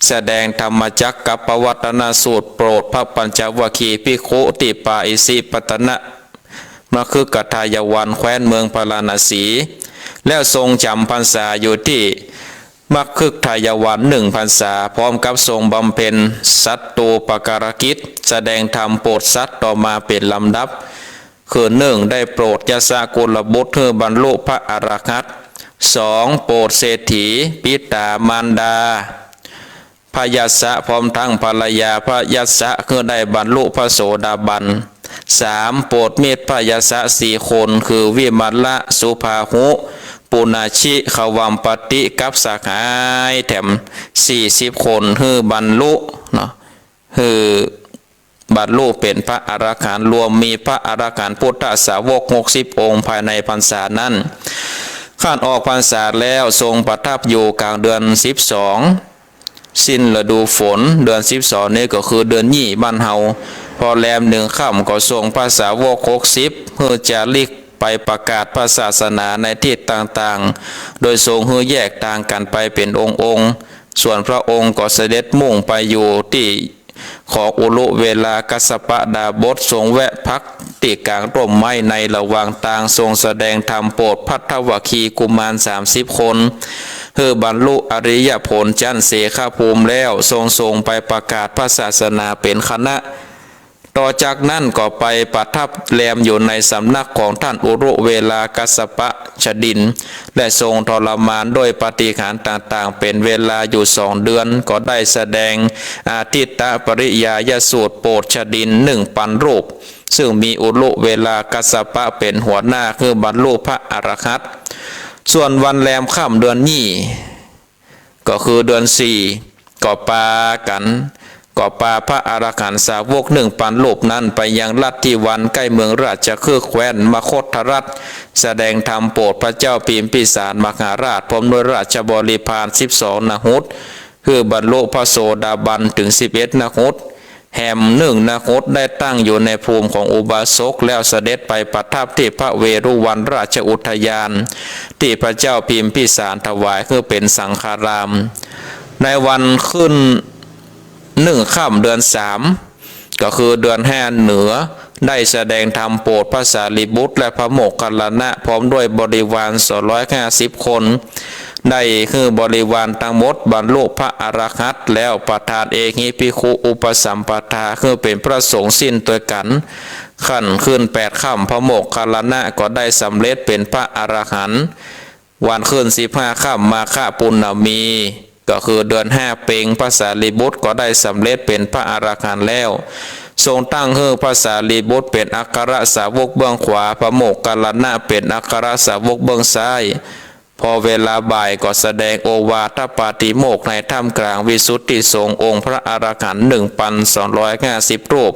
แสดงธรรมจักกัปปวัตตนสูตรโปรดพระปัญจวัคคีย์ภิกขุตี้ป่าอิสิปตนมคฤคทายวันแคว้นเมืองพาราณสี แล้วทรงจ๋ำพรรษาอยู่ตี้มคฤคทายวันหนึ่งพรรษา พร้อมกับทรงบำเพ็ญสัตตูปการกิจ แสดงธรรมโปรดสัตว์ต่อมาเป๋นลำดับ คือหนึ่ง ได้โปรดยสสกุลบุตรหื้อบรรลุพระอรหันต์ สอง โปรดเศรษฐี ปิต๋ามารดา พระยสสะ พร้อมทั้งภรรยาพระยสสะ หื้อได้บรรลุพระโสดาบัน สาม โปรดมิตรพระยสสะสี่คน คือวิมละ สุภาหุ ปุณณาชิ ขวัมปติ กับสหายแถมสี่สิบคน หื้อบรรลุเนาะ หื้อบรรลุเป๋นพระอรหันต์ รวมมีพระอรหันต์พุทธสาวกหกสิบองค์ภายในพรรษานั้น ครั้นออกพรรษาแล้วทรงประทับอยู่กลางเดือนสิบสอง สิ้นฤดูฝน เดือนสิบสองนี้ก็คือเดือนยี่บ้านเฮา พอแรมหนึ่งค่ำก็ทรงพระสาวกหกสิบ หื้อจาริกไปประกาศพระศาสนาในตี้ต่างๆ โดยทรงหื้อแยกตางกั๋นไปเป๋นองค์ๆ ส่วนพระองค์ก็เสด็จมุ่งไปอยู่ตี้ ของอุรุเวลากัสสปดาบส ทรงแวะพักตี้กลางต้นไม้ในระหว่างตาง ทรงแสดงธรรมโปรดพัทวคีกุมารสามสิบคน หื้อบรรลุอริยผลจั้นเสขภูมิแล้ว ทรงส่งไปประกาศพระศาสนาเป๋นคณะ ต่อจากนั้นก็ไปประทับแรมอยู่ในสำนักของท่านอุรุเวลากัสสปะชดิน และทรงทรมานด้วยปาฏิหาริย์ต่างๆ เป๋นเวลาอยู่สองเดือน ก็ได้แสดงอาทิตตปริยายสูตรโปรดชดินหนึ่งปันรูป ซึ่งมีอุรุเวลากัสสปะเป๋นหัวหน้า หื้อบรรลุพระอรหันต์ ส่วนวันแรมค่ำเดือนยี่ ก็คือเดือนสี่ ก็ปากั๋น ก็ปาพระอรหันตสาวกหนึ่งปันรูปนั้นไปยังรัตติวันใก้เมืองราชคฤห์แคว้นมคธรัฐ แสดงธรรมโปรดพระเจ้าพิมพิสารมหาราช พร้อมด้วยราชบริพารสิบสองนหุต หื้อบรรลุพระโสดาบันเถิงสิบเอ็ดนหุต แหมหนึ่งนหุตได้ตั้งอยู่ในภูมิของอุบาสก แล้วเสด็จไปประทับตี้พระเวฬุวันราชอุทยาน ตี้พระเจ้าพิมพิสารถวายหื้อเป๋นสังฆาราม ในวันขึ้นหนึ่งค่ำเดือนสาม ก็คือเดือนห้าเหนือ ได้แสดงธรรมโปรดพระสารีบุตรและพระโมคคัลลานะ พร้อมด้วยบริวารสองร้อยห้าสิบคน ได้หื้อบริวารตังหมดบรรลุพระอรหันต์แล้ว ประทานเอหิภิกขุอุปสัมปทา หื้อเป๋นพระสงฆ์สิ้นตวยกั๋น ครั้นขึ้นแปดค่ำ พระโมคคัลลานะก็ได้สำเร็จเป๋นพระอรหันต์ วันขึ้นสิบห้าค่ำ มาฆปุณณมี ก็คือเดือนห้าเพ็ญ พระสารีบุตรก็ได้สำเร็จเป๋นพระอรหันต์แล้ว ทรงตั้งหื้อพระสารีบุตรเป๋นอัครสาวกเบื้องขวา พระโมคคัลลานะเป๋นอัครสาวกเบื้องซ้าย พอเวลาบ่ายก็แสดงโอวาทปาติโมกข์ในท่ามกลางวิสุทธิสงฆ์องค์พระอรหันต์หนึ่งปันสองร้อยห้าสิบรูป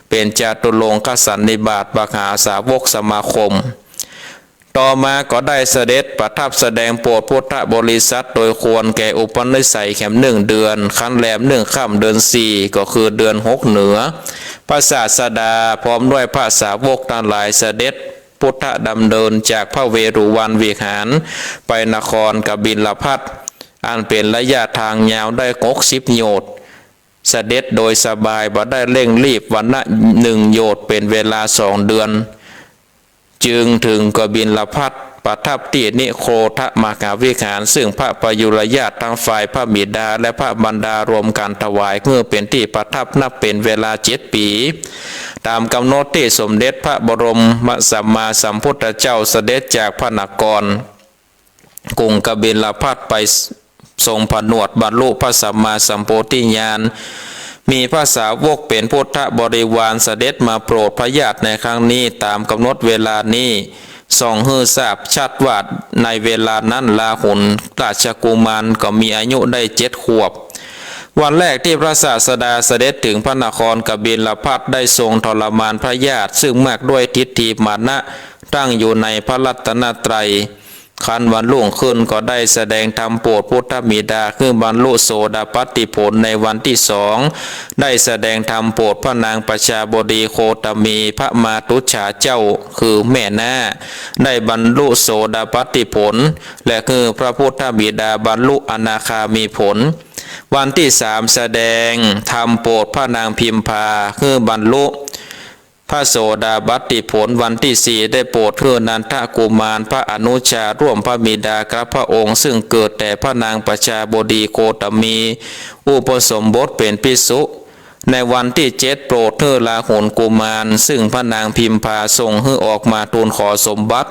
เป๋นจตุรงคสันนิบาตมหาสาวกสมาคม ต่อมาก็ได้เสด็จประทับแสดงโปรดพุทธบริษัทโดยควรแก่อุปนิสัยแหมหนึ่งเดือน ครั้นแรมหนึ่งค่ำเดือนสี่ ก็คือเดือนหกเหนือ พระศาสดาพร้อมด้วยพระสาวกตังหลายเสด็จพุทธดำเนินจากพระเวฬุวันวิหารไปนครกบิลพัสดุ์ อันเป๋นระยะทางยาวได้หกสิบโยชน์ เสด็จโดยสบายบ่ได้เร่งรีบ วันละหนึ่งโยชน์เป๋นเวลาสองเดือน จึงเถิงกบิลพัสดุ์ ประทับตี้นิโครธมหาวิหาร ซึ่งพระประยุรญาติตังฝ่ายพระบิดาและพระมารดารวมกั๋นถวายหื้อเป๋นตี้ประทับนับเป๋นเวลาเจ็ดปี๋ ต๋ามก๋ำหนดตี้สมเด็จพระบรมสัมมาสัมพุทธเจ้าเสด็จจากพระนครกรุงกบิลพัสดุ์ไป ทรงผนวดบรรลุพระสัมมาสัมโพธิญาณ มีพระสาวกเป๋นพุทธบริวารเสด็จมาโปรดพระญาติในครั้งนี้ ต๋ามก๋ำหนดเวลานี้ ส่องหื้อทราบชัดว่าในเวลานั้นราหุลราชกุมารก็มีอายุได้เจ็ดขวบ วันแรกตี้พระศาสดาเสด็จเถิงพระนครกบิลพัสดุ์ ได้ทรงทรมานพระญาติซึ่งมากด้วยทิฏฐิมานะ ตั้งอยู่ในพระรัตนตรัย ครั้นวันรุ่งขึ้นก็ได้แสดงธรรมโปรดพุทธบิดา คือบรรลุโสดาปัตติผลในวันตี้สอง ได้แสดงธรรมโปรดพระนางประชาบดีโคตมี พระมาตุจฉาเจ้า คือแม่น้า ได้บรรลุโสดาปัตติผล และคือพระพุทธบิดาบรรลุอนาคามีผล วันตี้สามแสดงธรรมโปรดพระนางพิมพา คือบรรลุ พระโสดาปัตติผล วันตี้สี่ได้โปรดหื้อนันทกุมารพระอนุชาร่วมพระบิดากับพระองค์ ซึ่งเกิดแต่พระนางประชาบดีโคตมี อุปสมบทเป๋นภิกษุ ในวันตี้เจ็ดโปรดหื้อราหุลกุมาร ซึ่งพระนางพิมพาทรงหื้อออกมาทูลขอสมบัติ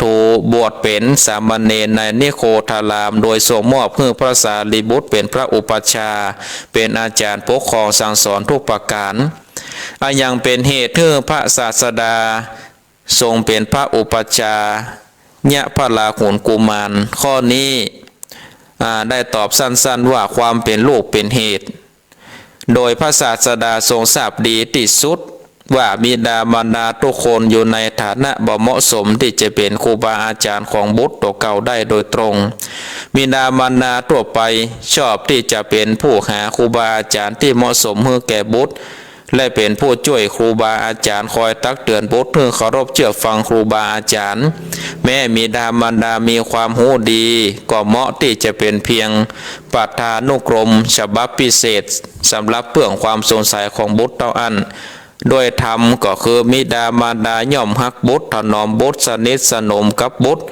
ถูกบวชเป๋นสามเณรในนิโคธาราม โดยทรงมอบหื้อพระสารีบุตรเป๋นพระอุปัชฌาย์ เป๋นอาจ๋ารย์ปกครองสั่งสอนทุกประก๋าน อันยังเป๋นเหตุหื้อพระศาสดาทรงเป๋นพระอุปัชฌาย์ ยะพระราหุลกุมาร ข้อนี้ อ่า ได้ตอบสั้นๆ ว่าความเป๋นลูกเป๋นเหตุ โดยพระศาสดาทรงทราบดีตี้สุดว่าบิดามารดาทุกคนอยู่ในฐานะบ่เหมาะสมตี้จะเป๋นครูบาอาจ๋ารย์ของบุตรตั๋วเก่าได้โดยตรง บิดามารดาทั่วไปชอบตี้จะเป๋นผู้หาครูบาอาจ๋ารย์ตี้เหมาะสมหื้อแก่บุตร และเป๋นผู้จ้วยครูบาอาจ๋ารย์คอยตักเตื๋อนบุตรหื้อเคารพเจื้อฟังครูบาอาจ๋ารย์ แม้บิดามารดามีความฮู้ดี ก็เหมาะตี้จะเป๋นเพียงปัตตานุกรมฉบับพิเศษ สำหรับเปื้องความสงสัยของบุตรเต้าอั้น ด้วยธรรมก็คือบิดามารดาย่อมฮักบุตร ถนอมบุตร สนิทสนมกับบุตร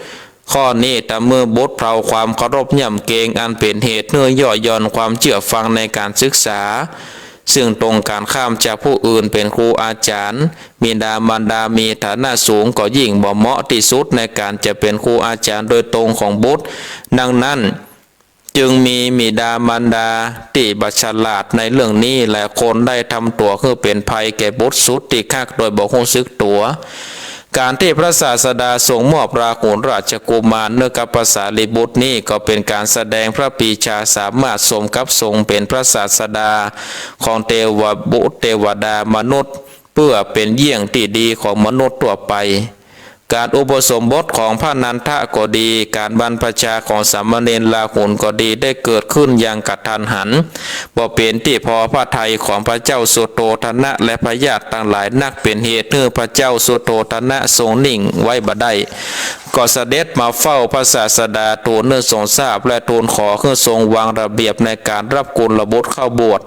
ข้อนี้ถ้าเมื่อบุตรเผลาความเคารพย่ำเกรง อันเป๋นเหตุหื้อเยาะหย่อนความเจื้อฟังในก๋านศึกษา ซึ่งตรงก๋านข้ามจากผู้อื่นเป๋นครูอาจ๋ารย์ บิดามารดามีฐานะสูงก็ยิ่งบ่เหมาะตี้สุดในก๋านจะเป๋นครูอาจ๋ารย์โดยตรงของบุตร ดังนั้น จึงมีบิดามารดาตี้บ่ฉลาดในเรื่องนี้ หลายคนได้ทำตั๋วหื้อเป๋นภัยแก่บุตรสุดตี้คักโดยบ่ฮู้สึกตั๋ว ก๋านตี้พระศาสดาทรงมอบราหุลราชกุมารหื้อกับพระสารีบุตรนี้ ก็เป๋นก๋านแสดงพระปรีชาสามารถสมกับทรงเป๋นพระศาสดาของเตวบุตร เตวดา มนุษย์ เปื้อเป๋นเยี่ยงตี้ดีของมนุษย์ทั่วไป ก๋านอุปสมบทของพระนันทะก็ดี ก๋านบรรพชาของสามเณรราหุลก็ดี ได้เกิดขึ้นอย่างกะทันหัน บ่เป๋นตี้พอพระทัยของพระเจ้าสุโธทนะและพญาติตังหลายนัก เป๋นเหตุหื้อพระเจ้าสุโธทนะทรงนิ่งไว้บ่ได้ ก็เสด็จมาเฝ้าพระศาสดา ทูลหื้อทรงทราบ และทูลขอหื้อทรงวางระเบียบในก๋านฮับกุลบุตรเข้าบวช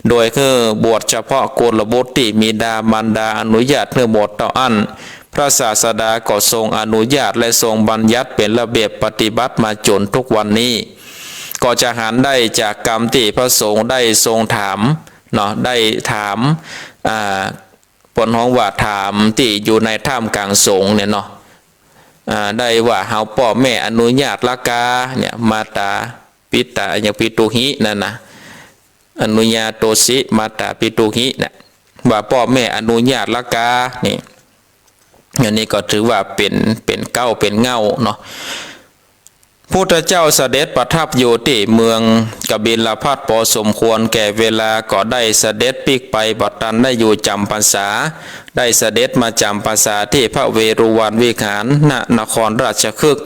โดยหื้อบวชเฉพาะกุลบุตรตี้บิดามารดาอนุญาตหื้อบวชเต้าอั้น พระศาสดาก็ทรงอนุญาตและทรงบัญญัติเป๋นระเบียบปฏิบัติมาจ๋นทุกวันนี้ ก็จะหันได้จากกำตี้พระสงฆ์ได้ทรงถามเนาะ ได้ถาม อ่า เปิ้นฮ้องว่าถามตี้อยู่ในท่ามกลางสงฆ์เนี่ยเนาะ อ่า ได้ว่าเฮาป้อแม่อนุญาตละกาเนี่ย มาตาปิตา อย่างปิตุหินั่นนะ อนุญาโตสิ มาตาปิตุหิเนี่ย ว่าป้อแม่อนุญาตละกา นี่ อันนี้ก็ถือว่าเป๋น เป๋นเก๊าเป๋นเหง้าเนาะ พุทธเจ้าเสด็จประทับอยู่ตี้เมืองกบิลพัสดุ์พอสมควรแก่เวลา ก็ได้เสด็จปิ๊กไป บ่ตันได้อยู่จ๋ำพรรษา ได้เสด็จมาจ๋ำพรรษาตี้พระเวฬุวันวิหาร ณ นครราชคฤห์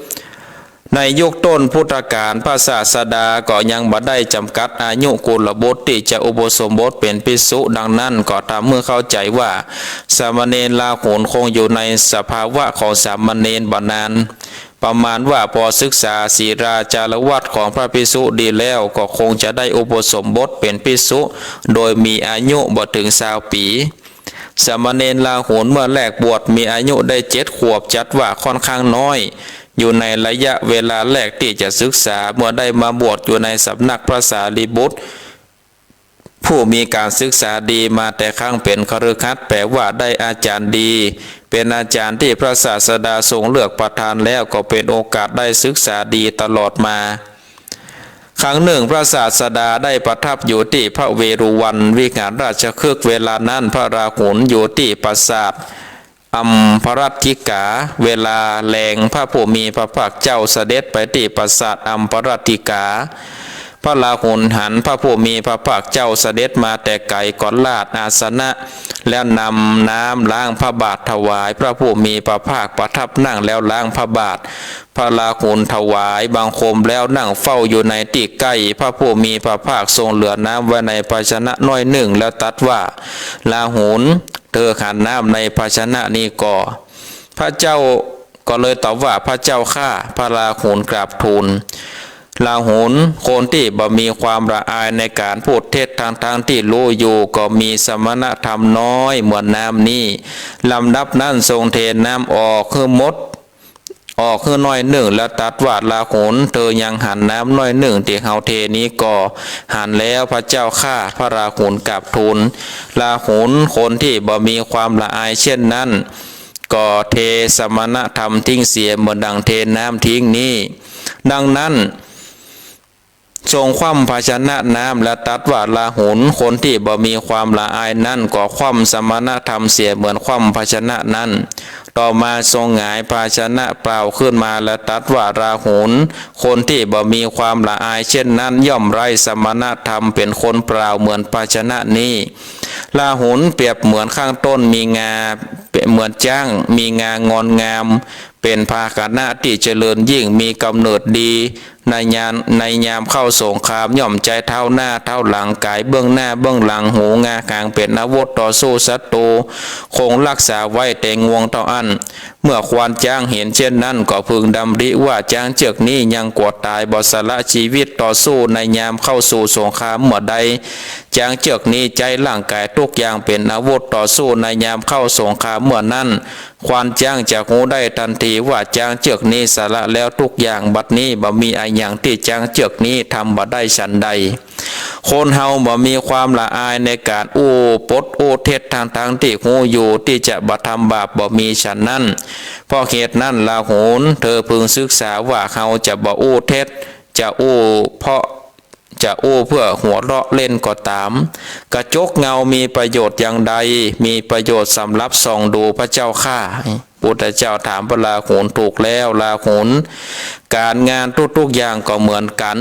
ในยุคต้นพุทธกาล พระศาสดาก็ยังบ่ได้จ๋ำกัดอายุกุลบุตรตี้จะอุปสมบทเป๋นภิกษุ ดังนั้นก็ทำหื้อเข้าใจ๋ว่า สามเณรราหุลคงอยู่ในสภาวะของสามเณรบ่นาน ประมาณว่าปอศึกษาศีลาจารวัตรของพระภิกษุดีแล้ว ก็คงจะได้อุปสมบทเป๋นภิกษุ โดยมีอายุบ่เถิงซาวปี๋ สามเณรราหุลเมื่อแรกบวชมีอายุได้เจ็ดขวบ จัดว่าค่อนข้างน้อย อยู่ในระยะเวลาแรกตี้จะศึกษา เมื่อได้มาบวชอยู่ในสำนักพระสารีบุตร ผู้มีก๋านศึกษาดีมาแต่ครั้งเป๋นคฤหัสถ์ แป๋ว่าได้อาจ๋ารย์ดี เป๋นอาจ๋ารย์ตี้พระศาสดาทรงเลือกประทานแล้ว ก็เป๋นโอกาสได้ศึกษาดีตลอดมา ครั้งนึ่งพระศาสดาได้ประทับอยู่ตี้พระเวฬุวันวิหารราชคฤห์ เวลานั้นพระราหุลอยู่ตี้ปราสาทอัมพรัตติกา เวลาแลงพระผู้มีพระภาคเจ้าเสด็จไปตี้ปราสาทอัมพรัตติกา พระราหุลหันพระผู้มีพระภาคเจ้าเสด็จมาแต่ไกลก็ลาดอาสนะ แล้วนำน้ำล้างพระบาทถวายพระผู้มีพระภาคประทับนั่งแล้วล้างพระบาท พระราหุลถวายบังคมแล้วนั่งเฝ้าอยู่ในตี้ใก้ พระผู้มีพระภาคทรงเหลือน้ำไว้ในภาชนะน้อยนึ่ง แล้วตรัสว่า ราหุล เธอหันน้ำในภาชนะนี้ก่อ พระเจ้าก็เลยตอบว่า พระเจ้าข้า พระราหุลกราบทูล ราหุล คนตี้บ่มีความละอายในก๋านพูดเท็จ ทั้งๆ ตี้ฮู้อยู่ ก็มีสมณธรรมน้อยเหมือนน้ำนี้ ลำดับนั้นทรงเทน้ำออกหื้อหมด ออกหื้อน้อยนึ่ง แล้วตรัสว่า ราหุล เธอยังหันน้ำน้อยนึ่งตี้เฮาเทนี้ก่อ หันแล้ว พระเจ้าข้า พระราหุลกราบทูล ราหุล คนตี้บ่มีความละอายเช่นนั้น ก็เทสมณธรรมทิ้งเสียเหมือนดังเทน้ำทิ้งนี้ ดังนั้น ทรงคว่ำภาชนะน้ำ และตรัสว่า ราหุล คนตี้บ่มีความละอายนั้น ก็คว่ำสมณธรรมเสียเหมือนคว่ำภาชนะนั้น ต่อมาทรงหงายภาชนะเปล่าขึ้นมา และตรัสว่า ราหุล คนตี้บ่มีความละอายเช่นนั้น ย่อมไร้สมณธรรม เป็นคนเปล่าเหมือนภาชนะนี้ ราหุล เปรียบเหมือนข้างต้นมีงา เหมือนจ๊างมีงางอนงาม เป็นพาหนะตี้เจริญยิ่ง มีกำเนิดดี ในยาม ในยามเข้าสงคราม ย่อมใจ๊เท้าหน้าเท้าหลัง ก๋ายเบื้องหน้าเบื้องหลัง หูงาหาง เป็นอาวุธต่อสู้ศัตรู คงรักษาไว้แต่งวงเต้าอั้น เมื่อควานจ๊างเห็นเช่นนั้น ก็พึงดำริว่า จ๊างเจื้อกนี้ยังกั๋วต๋าย บ่สละจีวิตต่อสู้ในยามเข้าสู่สงครามเมื่อใด จ๊างเจื้อกนี้ใจ๊ร่างก๋ายตุ๊กอย่างเป๋นอาวุธต่อสู้ในยามเข้าสงครามเมื่อนั้น ควานจ๊างจะฮู้ได้ตันทีว่า จ๊างเจื้อกนี้สละแล้วตุ๊กอย่าง บัดนี้บ่มีอะหยังตี้จ๊างเจื้อกนี้ทำบ่ได้ฉันใด คนเฮาบ่มีความละอายในก๋านอู้ปดอู้เท็จ ทั้งๆ ตี้ฮู้อยู่ตี้จะบ่ทำบาป บ่มีฉันนั้น เพราะเหตุนั้น ราหุล เธอพึงศึกษาว่า เฮาจะบ่อู้เท็จ จะอู้เพราะ จะอู้เพื่อหัวเราะเล่นก็ต๋าม กระจกเงามีประโยชน์อย่างใด มีประโยชน์สำหรับส่องดูพระเจ้าข้า พุทธเจ้าถามพระราหุล ถูกแล้วราหุล ก๋านงานทุกๆ อย่างก็เหมือนกั๋น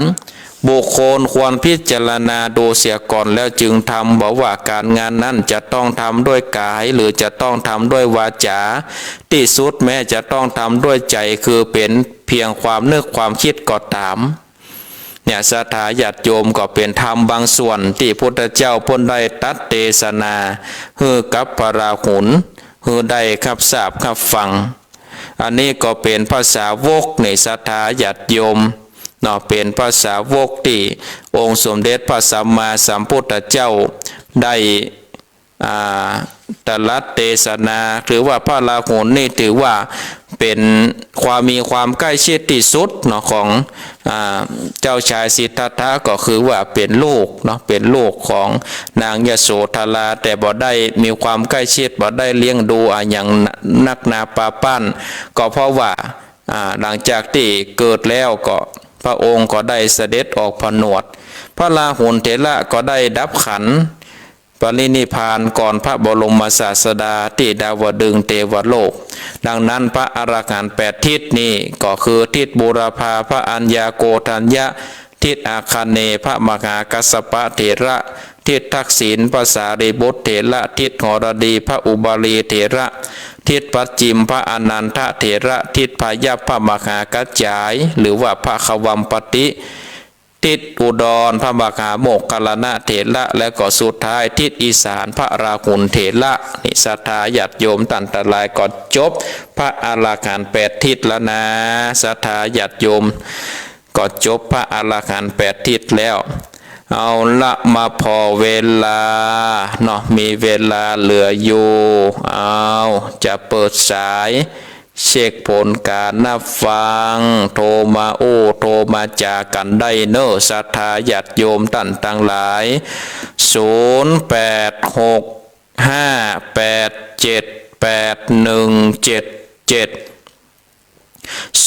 บุคคลควรพิจารณาดูเสียก่อนแล้วจึงทำ บ่ว่าก๋านงานนั้นจะต้องทำด้วยก๋าย หรือจะต้องทำด้วยวาจ๋า ตี้สุดแม้จะต้องทำด้วยใจ๋ คือเป๋นเพียงความนึกความกึ๊ดก็ต๋าม เนี่ย ศรัทธาญาติโยม ก็เป๋นธรรมบางส่วนตี้พุทธเจ้าเปิ้นได้ตรัสเตสนาหื้อกับพระราหุล หื้อได้ฮับทราบฮับฟัง อันนี้ก็เป๋นพระสาวก เนี่ย ศรัทธาญาติโยมเนาะ เป๋นพระสาวกตี้องค์สมเด็จพระสัมมาสัมพุทธเจ้าได้ อ่า ตรัสเตสนา ถือว่าพระราหุลนี่ถือว่าเป๋นความ มีความใก้ชิดตี้สุดเนาะ ของ อ่า เจ้าชายสิทธัตถะ ก็คือว่าเป๋นลูกเนาะ เป๋นลูกของนางยโสธรา แต่บ่ได้มีความใก้ชิด บ่ได้เลี้ยงดูอะหยังนักหนาปาปัน ก็เพราะว่า อ่า หลังจากตี้เกิดแล้วก็พระองค์ก็ได้เสด็จออกผนวด พระราหุลเถระก็ได้ดับขันธ์ ปรินิพพานก่อนพระบรมศาสดาตี้ดาวดึงส์เทวโลก ดังนั้นพระอรหันต์แปดทิศนี่ก็คือทิศบูรพา พระอัญญาโกณฑัญญะ ทิศอาคเนย์ พระมหากัสสปะเถระ ทิศทักษิณ พระสารีบุตรเถระ ทิศหรดี พระอุบาลีเถระ ทิศปัจฉิม พระอานันทเถระ ทิศพยัพ พระมหากัจจาย หรือว่าพระควัมปติ ทิศอุดร พระมหาโมคคัลลานะเถระ และก็สุดท้ายทิศอีสาน พระราหุลเถระ นี่ ศรัทธาญาติโยมต้านตังหลาย ก็จบพระอรหันต์แปดทิศแล้วนะ ศรัทธาญาติโยม ก็จบพระอรหันต์แปดทิศแล้ว เอาละ มาผ่อเวลาเนาะ มีเวลาเหลืออยู่ เอา จะเปิดสาย เช็คผลก๋านฮับฟัง โทรมาอู้ โทรมาจ๋ากั๋นได้เน่อ ศรัทธาญาติโยมต้านตังหลาย ศูนย์แปดหกห้าแปดเจ็ดแปดหนึ่งเจ็ดเจ็ด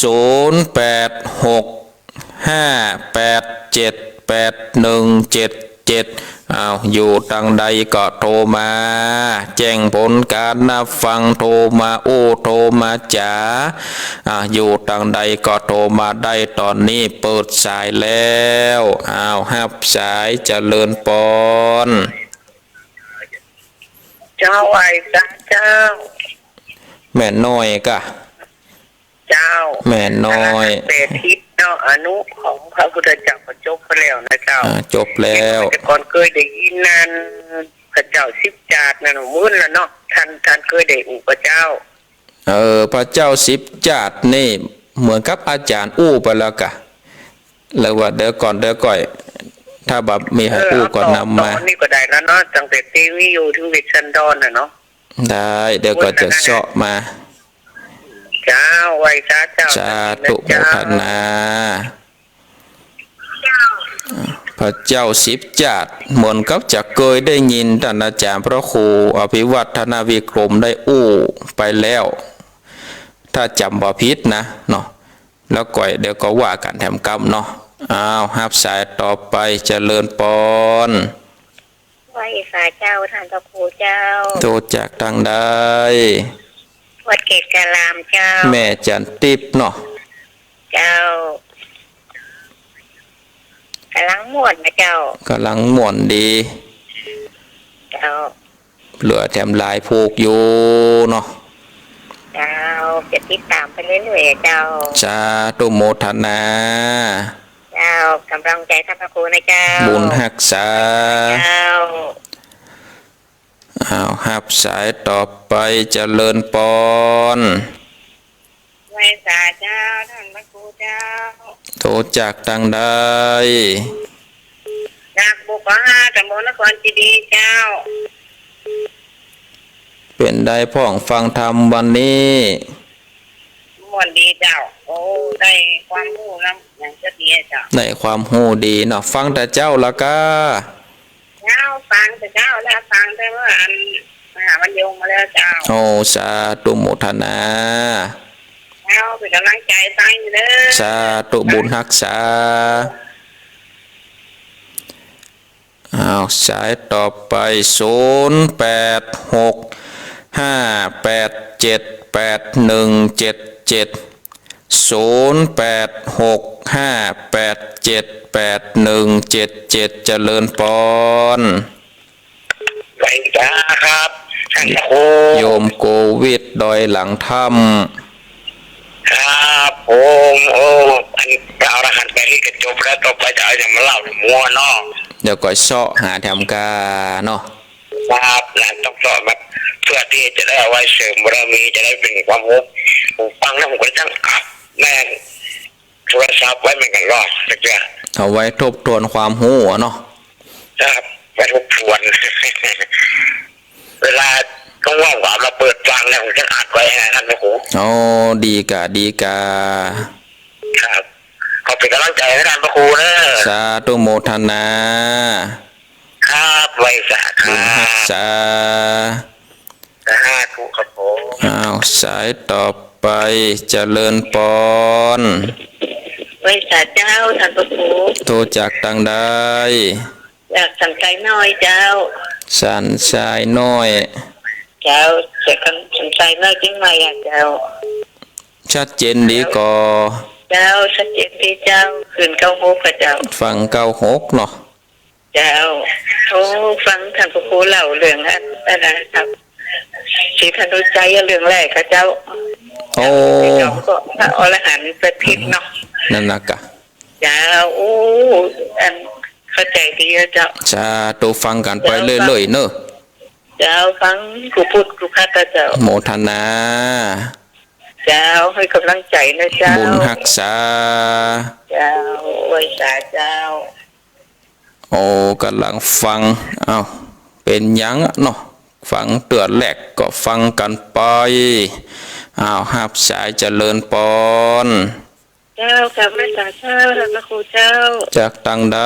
ศูนย์แปดหกห้าแปด เจ็ดแปดหนึ่งเจ็ดเจ็ด อ้าว อยู่ตางใดก็โทรมา แจ้งผลก๋านนับฟัง โทรมาอู้ โทรมาจ๋า อ่า อยู่ตางใดก็โทรมาได้ ต๋อนนี้เปิดสายแล้ว อ้าว ฮับสาย เจริญปอน เจ้า ไหว้สาเจ้า แม่น้อยก่ะ เจ้า แม่น้อย แปดทิศเนาะ อนุของพระพุทธเจ้าก็จบไปแล้วนะเจ้า อ่า จบแล้ว แต่ก่อนเกยได้ยินนั่น พระเจ้าสิบจาตินั่น มื้นละเนาะ ต้าน ต้านเกยได้อู้ก่อเจ้า เออ พระเจ้าสิบจาตินี่เหมือนกับอาจ๋ารย์อู้ไปแล้วก่ะ หรือว่าเดี๋ยวก่อน เดี๋ยวก่อย ถ้าบ่ามีใผอู้ก็นำมา เออ เอาต่อ ต่อนี่ก็ได้แล้วเนาะ ตั้งแต่เตวิโยถึงเวสสันดรน่ะเนาะ ได้ เดี๋ยวก็จะเซาะมา เจ้า ไหว้สาเจ้า สาธุโมทนา พระเจ้าสิบจาติ เหมือนกับจะเกยได้ยินต้านอาจ๋ารย์พระครูอภิวัฒนวิกรมได้อู้ไปแล้ว ถ้าจ๋ำบ่ผิดนะเนาะ แล้วก่อยเดี๋ยวก็ว่ากั๋นแถมกำเนาะ อ้าว ฮับสายต่อไป เจริญปอน ไหว้สาเจ้า ต้านพระครูเจ้า โตจากตางใด วัดเกตุการามเจ้า แม่จันทร์ติ๊บเนาะ เจ้า ก๋ำลังม่วนนะเจ้า ก๋ำลังม่วนดี เจ้า เหลือแถมหลายผูกอยู่เนาะ เจ้า จะติดต๋ามไปเรื่อยๆ เจ้า สาธุโมทนา เจ้า ก๋ำลังใจ๋ต้านพระครูนะเจ้า บุญฮักษา เจ้า อ้าว ฮับสายต่อไป เจริญปอน ไหว้สาเจ้า ต้านพระครูเจ้า โตจากตางใด จากบุกห้า ต๋ำบลนครเจดีย์เจ้า เป๋นใดพ่องฟังธรรมวันนี้ ม่วนดีเจ้า โอ้ ได้ความฮู้นำ อย่างจะดีเจ้า ได้ความฮู้ดีเนาะ ฟังแต่เจ๊าละก้า เจ้า ฟังแต่เจ๊าแล้ว ฟังแต่เมื่ออันมหาวันยงมาแล้วเจ้า โอ้ สาธุโมทนา เจ้า เป๋นก๋ำลังใจ๋ฟังอยู่เด้อ สาธุบุญฮักษา อ้าว สายต่อไป ศูนย์แปดหกห้าแปดเจ็ดแปดหนึ่งเจ็ดเจ็ด ศูนย์แปดหกห้าแปดเจ็ดแปดหนึ่งเจ็ดเจ็ด เจริญปอน ไหว้สาครับ ต้านพระครู โยมโกวิท ดอยหลังถ้ำ ครับผม โอ้ อันนี้จะเอารหัสไปนี่ก็จบแล้ว ต่อไปจะเอาอย่างมาเล่าในมัวเนาะ เดี๋ยวก็เซาะหาแถมกาเนาะ ครับ นะ ต้องเซาะมา เพื่อตี้จะได้เอาไว้เสริมบารมี จะได้เป๋นความฮู้ ผมฟังแล้วผมก็จั้งอัดแม่น โทรศัพท์ไว้เหมือนกั๋นเนาะ เอาไว้ทบทวนความฮู้อะเนาะ ครับ ไว้ทบทวน เวลาว่างๆ ก็เอามาเปิดฟังเนี่ย ผมจะอัดไว้ให้ต้านพระครู อ๋อ ดีก่า ดีก่า ครับ ขอเป๋นก๋ำลังใจ๋ให้ต้านพระครูเนอะ สาธุโมทนา ครับ ไหว้สาครับ บุญฮักษา สาธุครับผม อ้าว สายต่อไป เจริญปอน ไหว้สาเจ้า ต้านพระครู โตจากตางใด จากสันทรายน้อยเจ้า สันทรายน้อย เจ้า จากสันทรายน้อยเจียงใหม่อะเจ้า ชัดเจนดีก่อ เจ้า ชัดเจนดีเจ้า ขึ้นเก้าหกอะเจ้า ฟังเก้าหกเนาะ เจ้า โอ้ ฟังต้านพระครูเล่าเรื่องอัน อันนั้นครับ ศรีธนุชัยเรื่องแรกอะเจ้า โอ้ เจ้าก็พระอรหันต์ประทิตย์เนาะ นั่นนะกะ เจ้า โอ้ อันเข้าใจ๋ดีอะเจ้า สาธุ ฟังกั๋นไปเรื่อยๆ เนาะ เจ้า ฟังกู้ปุ้นกู้คัดอะเจ้า โมทนา เจ้า หื้อก๋ำลังใจ๋นะเจ้า บุญฮักษา เจ้า ไหว้สาเจ้า โอ้ ก๋ำลังฟัง อ้าว เป๋นหยังเนาะ ฟังเตื้อแรกก็ฟังกั๋นไป อ้าว ฮับสาย เจริญปอน เจ้า กราบไหว้สาเจ้า ต้านพระครูเจ้า จากตางใด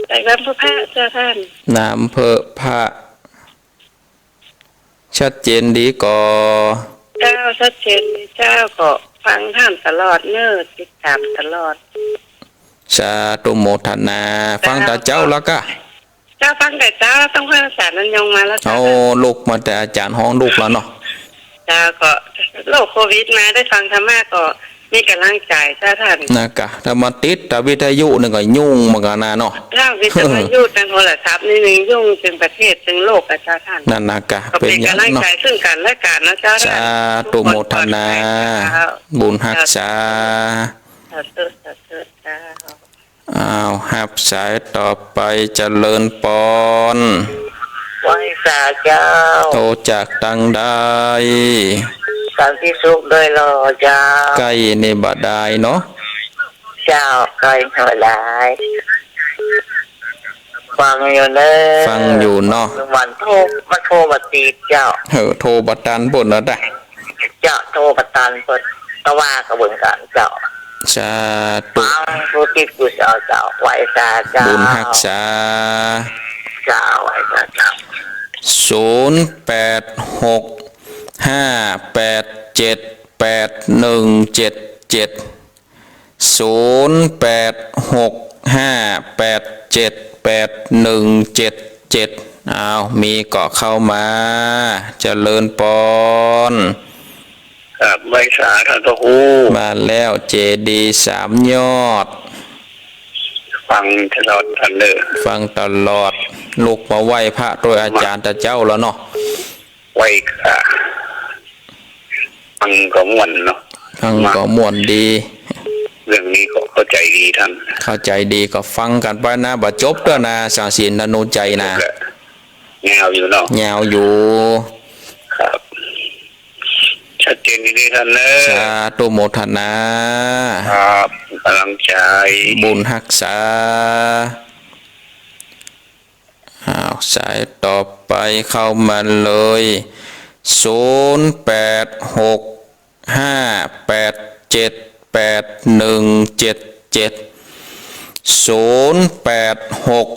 จากน้ำเภอพระเจ้าต้าน น้ำเภอพระ ชัดเจนดีก่อ เจ้า ชัดเจนดีเจ้า ก็ฟังต้านตลอดเน่อ ติดต๋ามตลอด สาธุโมทนา ฟังแต่เจ้าแล้วก็ เจ้าฟังแต่เจ้า ต้องฟังอาจารย์นันยงมาแล้วเจ้า โอ้ ลุกมาแต่อาจารย์ฮ้องลุกแล้วเนาะ เจ้า ก็โรคโควิดมาได้ฟังธรรมะก็มีก๋ำลังใจ๋เจ้าต้าน นะกะ ถ้ามาติดแต่วิทยุนี่ก็ยุ่งเหมือนกั๋นนะเนาะ เจ้า วิทยุ ตังโทรศัพท์นี่นี่ยุ่งตึงประเทศตึงโลกอะเจ้าต้าน นั่นนะกะ ก็เป๋นก๋ำลังใจ๋เป๋นอย่างเนาะ ซึ่งกั๋นและกั๋นนะเจ้าต้าน สาธุโมทนา ทุกคนปลอดภัยเจ้า บุญฮักษา สาธุ สาธุเจ้า อ้าว ฮับสายต่อไป เจริญปอน ไหว้สาเจ้า โตจากตังใด สันติสุขโดยหล่อเจ้า ใก้นี่บ่ดายเนาะ เจ้า ใก้นี่บ่ดาย ฟังอยู่เน่อ ฟังอยู่เนาะ มันโทร มันโทรบ่ติดเจ้า เออ โทรบ่ตันปู้นเนาะ เจ้า โทรบ่ตันเปิ้น ก็ว่าก็เบิ่งกั๋นเจ้า สาธุ ฟังผู้ติดผู้เจ้าเจ้า ไหว้สาเจ้า บุญฮักษา เจ้า ไหว้สาเจ้า ศูนย์แปดหกห้าแปดเจ็ดแปดหนึ่งเจ็ดเจ็ด ศูนย์แปดหกห้าแปดเจ็ดแปดหนึ่งเจ็ดเจ็ด อ้าว มีก็เข้ามา เจริญปอน ครับ ไหว้สาต้านพระครู มาแล้ว เจดีย์สามยอด ฟังตลอดต้านเน่อ ฟังตลอด ลุกมาไหว้พระตวยอาจ๋ารย์ตะเจ้าแล้วเนาะ ไหว้ค่ะ ฟังก็ม่วนเนาะ ฟังก็ม่วนดี เรื่องนี้ก็เข้าใจ๋ดีต้าน เข้าใจ๋ดีก็ฟังกั๋นไปนะ บ่จบเตื้อนะ สังสินธนุใจนะ ยาวอยู่เนาะ ยาวอยู่ ครับ ชัดเจนดีๆ ต้านเน่อ สาธุโมทนา ครับ ก๋ำลังใจ๋ บุญฮักษา อ้าว สายต่อไปเข้ามาเลย ศูนย์แปดหกห้าแปดเจ็ดแปดหนึ่งเจ็ดเจ็ด ศูนย์แปดหก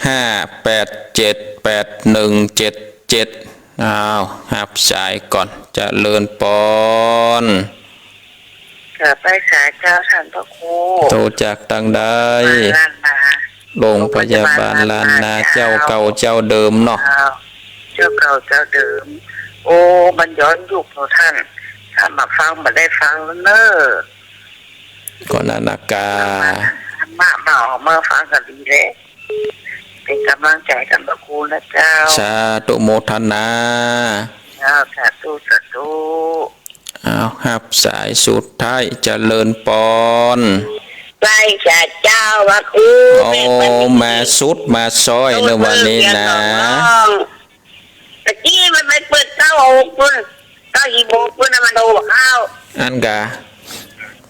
ห้าแปดเจ็ดแปดหนึ่งเจ็ดเจ็ด อ้าว ฮับสายก่อน เจริญปอน กราบไหว้สาเจ้าต้านพระครู โตจากตังใด โรงพยาบาลล้านนา โรงพยาบาลล้านนา เจ้าเก่าเจ้าเดิมเนาะ เจ้า เจ้าเก่าเจ้าเดิม โอ้ มันย้อนยุคเนาะต้าน ถ้าบ่ฟังบ่ได้ฟังเน่อ ก็นั่นนะกา ธรรมะมาออกมาฟังก็ดีแหละ เป๋นก๋ำลังใจ๋ต้านพระครูนะเจ้า สาธุโมทนา เจ้า สาธุ สาธุ อ้าว ฮับสายสุดท้าย เจริญปอน ไหว้สาเจ้าพระครู โอ้ แม่ปานี มาสุดมาซ้อยเน่อวันนี้นะ ตะกี้มันไปเปิดเก้าหกปู๊น เก้าหกปู๊นนะ มันโทรบ่เข้า อันกา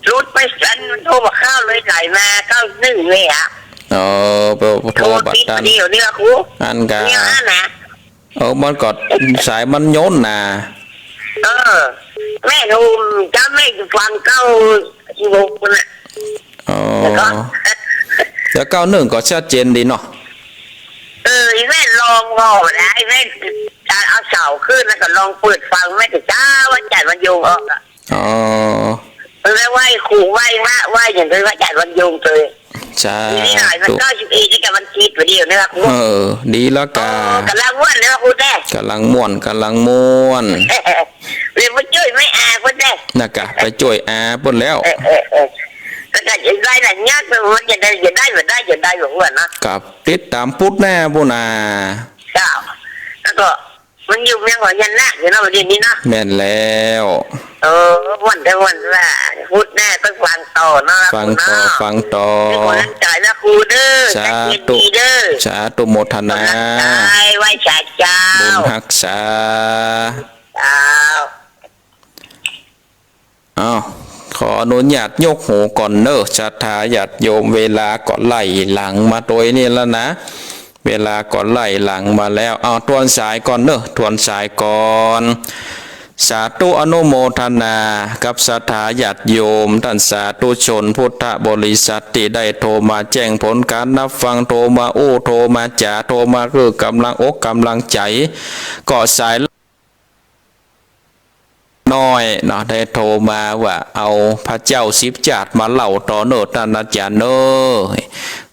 หลุดไปสัน มันโทรบ่เข้าเลย ไหลมาเก้าหนึ่งเลยอะ อ๋อ ไปโทรบ่ตัน โทรติดพอดีอยู่นี่ละครู อันกา เนี่ยนะ เออ มันก็สายมันย้อนนะ เออ แม่โทร จำแม่ฟังเก้าหกน่ะ อ๋อ แล้วก็ แล้วเก้าหนึ่งก็ชัดเจนดีเนาะ เออ อีแม่ลองบอกนะ อีแม่จะเอาเสาขึ้นแล้วก็ลองเปิดฟัง แม่จะจ้าว่าจัดวันโยงออกอะ อ๋อ เออ ไหว้ครูไหว้พระไหว้อย่างเดียวว่าจัดวันโยงเลย สาธุ ทีนี้หน่อยมันเก้าสิบเอ็ดนี่กับวันอาทิตย์วันเดียวนะครับ เออ ดีแล้วกา เออ ก๋ำลังม่วนนะครับครูแต้ ก๋ำลังม่วน ก๋ำลังม่วน เดี๋ยวมาจ้วยแม่อาเปิ้นแต้ นะกะ ไปจ้วยอาเปิ้นแล้ว เออ เออ เออ แล้วก็จะได้หลายอย่าง มันจะได้ จะได้ จะได้ จะได้บอกว่านะ ครับ ติดต๋ามพุธหน้าปู๊นนา เจ้า แล้วก็ มันอยู่เมืองหอยยันนาคอยู่เนาะ เดี๋ยวนี้เนาะ แม่นแล้ว เออ ม่วนแต่ม่วนว่า พุธหน้าต้องฟังต่อเนาะ ฟังต่อ เนาะ ฟังต่อ เป็นกำลังใจ๋นะครูเด้อ สาธุ ชัดเจนดีเด้อ สาธุโมทนา กำลังใจ๋ ไหว้สาเจ้า บุญฮักษา เจ้า อ้าว ขออนุญาตยกหูก่อนเน่อ ศรัทธาญาติโยม เวลาก็ไล่หลังมาตวยนี่แล้วนะ เวลาก็ไล่หลังมาแล้ว เอาทวนสายก่อนเน่อ ทวนสายก่อน สาธุอนุโมทนากับศรัทธาญาติโยม ต้านสาธุชนพุทธบริษัทตี้ได้โทรมาแจ้งผลก๋านนับฟัง โทรมาอู้ โทรมาจ๋า โทรมาหื้อก๋ำลังอกก๋ำลังใจ๋ ก็สาย น้อยเนาะ ได้โทรมาว่าเอาพระเจ้าสิบจาติมาเล่าต่อเน่อต้านอาจ๋ารย์เน่อ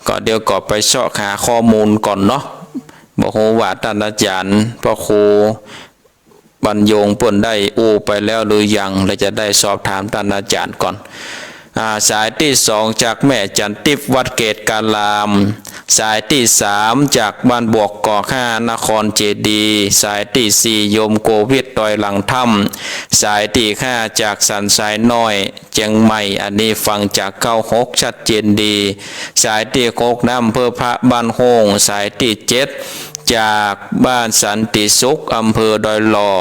ก็เดี๋ยวก็ไปเซาะหาข้อมูลก่อนเนาะ บ่ฮู้ว่าต้านอาจ๋ารย์พระครูบรรยงเปิ้นได้อู้ไปแล้วหรือยัง และจะได้สอบถามต้านอาจ๋ารย์ก่อน อ่า สายตี้สองจากแม่จันทร์ติ๊บวัดเกตการาม สายตี้สามจากบ้านบวกก่อห้านครเจดีย์ สายตี้สี่โยมโกวิทดอยหลังถ้ำ สายตี้ห้าจากสันทรายน้อยเจียงใหม่ อันนี้ฟังจากเก้าหกชัดเจนดี สายตี้หกน้ำเพิ่มพระบ้านโฮ่ง สายตี้เจ็ด จากบ้านสันติสุข อำเภอดอยหล่อ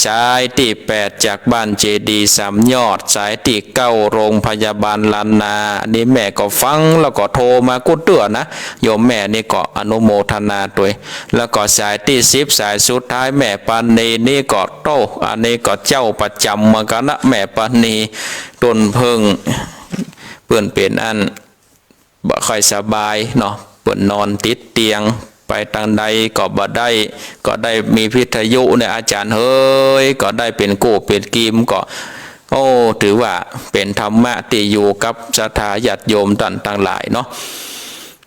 สายตี้แปดจากบ้านเจดีย์สามยอด สายตี้เก้าโรงพยาบาลล้านนา อันนี้แม่ก็ฟังแล้วก็โทรมากู้เตื้อนะ โยมแม่นี่ก็อนุโมทนาตวย แล้วก็สายตี้สิบสายสุดท้ายแม่ปานีนี่ก็โต้ อันนี้ก็เจ้าประจ๋ำเหมือนกั๋นนะ แม่ปานี ต้นเพิ่ง เปิ้นเป๋นอัน บ่ค่อยสบายเนาะ เปิ้นนอนติดเตียง ไปตางใดก็บ่ได้ ก็ได้มีวิทยุเนี่ย อาจ๋ารย์เฮย ก็ได้เป๋นกู้เป๋นกีมก็ โอ้ ถือว่าเป๋นธรรมะตี้อยู่กับศรัทธาญาติโยมต้านตังหลายเนาะ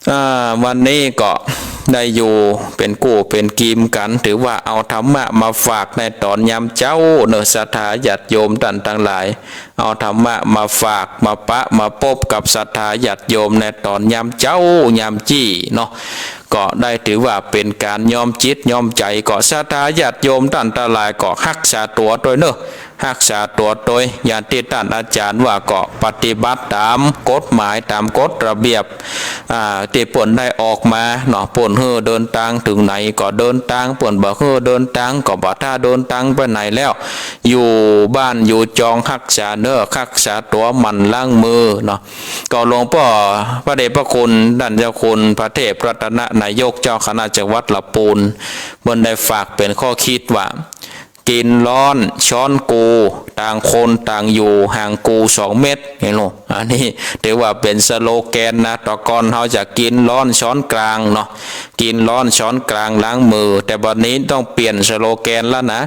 อ่า วันนี้ก็ได้อยู่เป๋นกู้เป๋นกีมกั๋น ถือว่าเอาธรรมะมาฝากในต๋อนยามเจ๊าเน่อ ศรัทธาญาติโยมต้านตังหลาย เอาธรรมะมาฝาก มาปะ มาปบกับศรัทธาญาติโยมในต๋อนยามเจ๊ายามจี้เนาะ ก็ได้ถือว่าเป๋นก๋านย้อมจิตย้อมใจ๋ ก็ศรัทธาญาติโยมต้านตังหลายก็ฮักษาตั๋วตวยเน่อ ฮักษาตั๋วตวย อย่างตี้ต้านอาจ๋ารย์ว่าก็ปฏิบัติต๋ามกฎหมาย ต๋ามกฎระเบียบ อ่า ตี้เปิ้นได้ออกมาเนาะ เปิ้นหื้อเดินตางเถิงไหนก็เดินตาง เปิ้นบ่หื้อเดินตางก็บ่ต้าเดินตางไปไหนแล้ว อยู่บ้านอยู่จองฮักษาเนื้อฮักษาตั๋ว หมั่นล้างมือเนาะ ก็หลวงป้อพระเดชพระคุณต้านเจ้าคุณพระเทพรัตนนายกเจ้าคณะจังหวัดละปูน เปิ้นได้ฝากเป๋นข้อคิดว่า กิ๋นร้อนช้อนกู ต่างคนต่างอยู่ห่างกูสองเมตร หันก่อ อันนี้ถือว่าเป๋นสโลแกนนะ แต่ก่อนเฮาจะกิ๋นร้อนช้อนกลางเนาะ กิ๋นร้อนช้อนกลางล้างมือ แต่บัดนี้ต้องเปลี่ยนสโลแกนแล้วนะ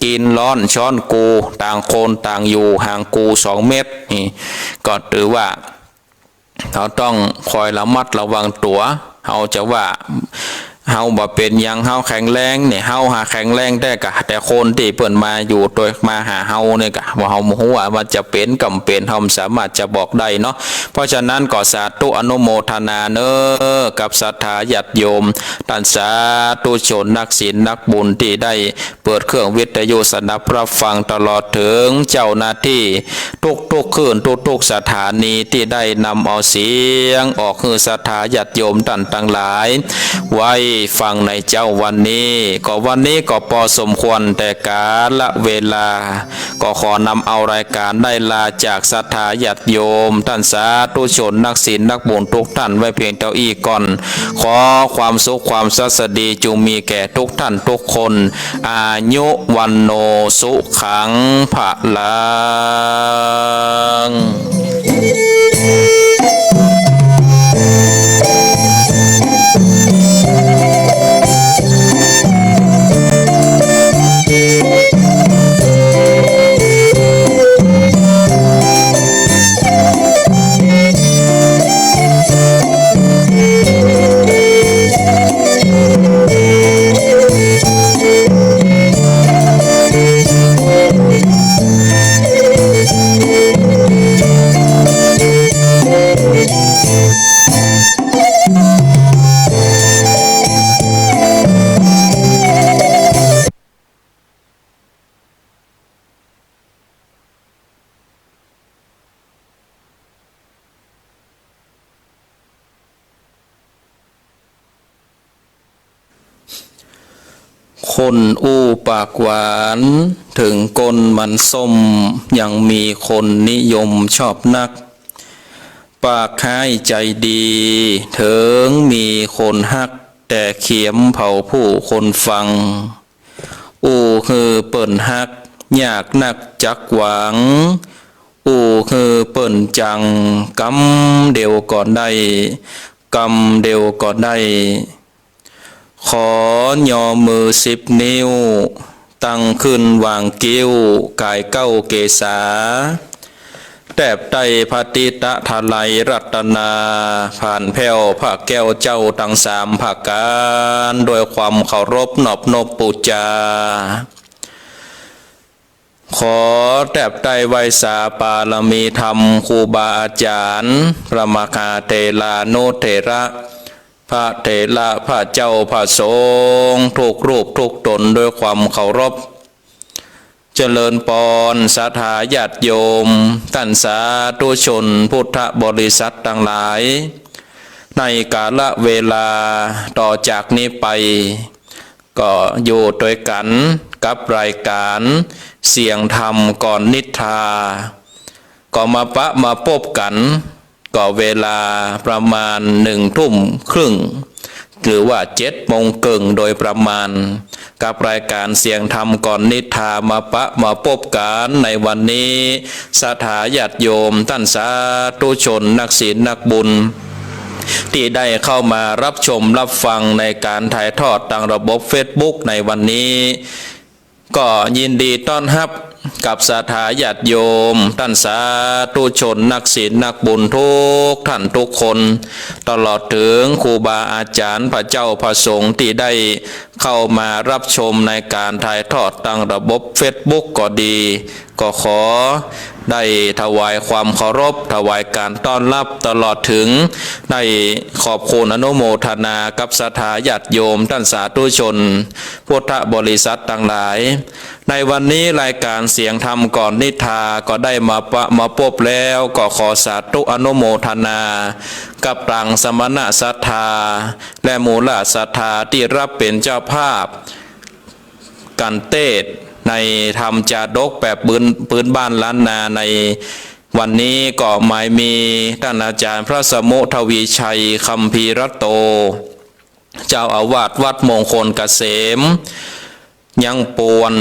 กิ๋นร้อนช้อนกู ต่างคนต่างอยู่ห่างกูสองเมตร นี่ก็ถือว่า เฮาต้องคอยระมัดระวังตั๋ว เฮาจะว่าเฮาบ่เป๋นหยัง เฮาแข็งแรงเนี่ย เฮาหาแข็งแรงแต๊ก่ะ แต่คนตี้เปิ้นมาอยู่ตวยมาหาเฮาเนี่ยก่ะ บ่ เฮาบ่ฮู้ว่ามันจะเป๋นก่าเป๋น เฮาบ่สามารถจะบอกได้เนาะ เพราะฉะนั้นก็สาธุอนุโมทนาเน้อ กับศรัทธาญาติโยม ต้านสาธุชนนักศีลนักบุญตี้ได้ เปิดเครื่องวิทยุสดับรับฟังตลอดเถิงเจ้าหน้าตี้ ทุกๆ คลื่น ทุกๆ สถานีตี้ได้นำเอาเสียงออกหื้อศรัทธาญาติโยมต้านตังหลาย ไว้ฟังในเจ๊าวันนี้ ก็วันนี้ก็ปอสมควรแต่กาละเวลา ก็ขอนำเอารายก๋านได้ลาจากศรัทธาญาติโยม ต้านสาธุชนนักศีลนักบุญทุกต้านไว้เพียงเต้าอี้ก่อน ขอความสุขความสวัสดีจุ่งมีแก่ทุกต้านทุกคน อายุ วัณโณ สุขัง พลังคนอู้ปากหวาน เถิงก้นมันส้ม ยังมีคนนิยมชอบนัก ปากฮ้ายใจ๋ดี เถิงมีคนฮัก แต่เขียมเผาผู้คนฟัง อู้หื้อเปิ้นฮัก ยากนักจักหวัง อู้หื้อเปิ้นจัง กำเดียวก็ได้ กำเดียวก็ได้ ขอยอมือสิบนิ้ว ตั้งขึ้นวางกิ้วก๋ายเก๊าเกศา แตบใต้พระติตะไตรรัตนา ผ่านแผ้วพระแก้วเจ้าตังสามประก๋าน โดยความเคารพนอบนบปู๋จา ขอแตบใต้ไหว้สาปารมีธรรมครูบาอาจ๋ารย์ พระมหาเถรานุเถระ พระเถระ พระเจ้า พระสงฆ์ ทุกรูปทุกต๋น โดยความเคารพ เจริญปอน ศรัทธาญาติโยม ต้านสาธุชนพุทธบริษัทตังหลาย ในกาละเวลาต่อจากนี้ไป ก็อยู่ตวยกั๋นกับรายก๋านเสียงธรรมก่อนนิทรา ก็มาปะมาปบกั๋น ก็เวลาประมาณหนึ่งทุ่มครึ่ง หรือว่าเจ็ดโมงเกิ่งโดยประมาณ กับรายก๋านเสียงธรรมก่อนนิทรา มาปะมาปบกั๋นในวันนี้ ศรัทธาญาติโยม ต้านสาธุชน นักศีลนักบุญ ตี้ได้เข้ามารับชมรับฟังในก๋านถ่ายทอดตางระบบเฟซบุ๊กในวันนี้ ก็ยินดีต้อนฮับกับศรัทธาญาติโยม ต้านสาธุชน นักศีลนักบุญทุกท่านทุกคน ตลอดเถิงครูบาอาจ๋ารย์ พระเจ้าพระสงฆ์ ตี้ได้เข้ามารับชมในก๋านถ่ายทอดตางระบบเฟซบุ๊กก็ดี ก็ขอได้ถวายความเคารพ ถวายก๋านต้อนฮับ ตลอดเถิงได้ขอบคุณอนุโมทนากับศรัทธาญาติโยม ต้านสาธุชน พุทธบริษัทตังหลาย ในวันนี้รายก๋านเสียงธรรมก่อนนิทรา ก็ได้มาปะมาปบแล้ว ก็ขอสาธุอนุโมทนา กับตางสมณศรัทธา และมูลศรัทธา ตี้ฮับเป๋นเจ้าภาพ ก๋านเตสน์ในธรรมจาดกแบบปื้น ปื้นบ้านล้านนาในวันนี้ ก็หมายมีต้านอาจ๋ารย์พระสมุทวีชัย คัมภีรโต เจ้าอาวาสวัดมงคลเกษม ยังปวน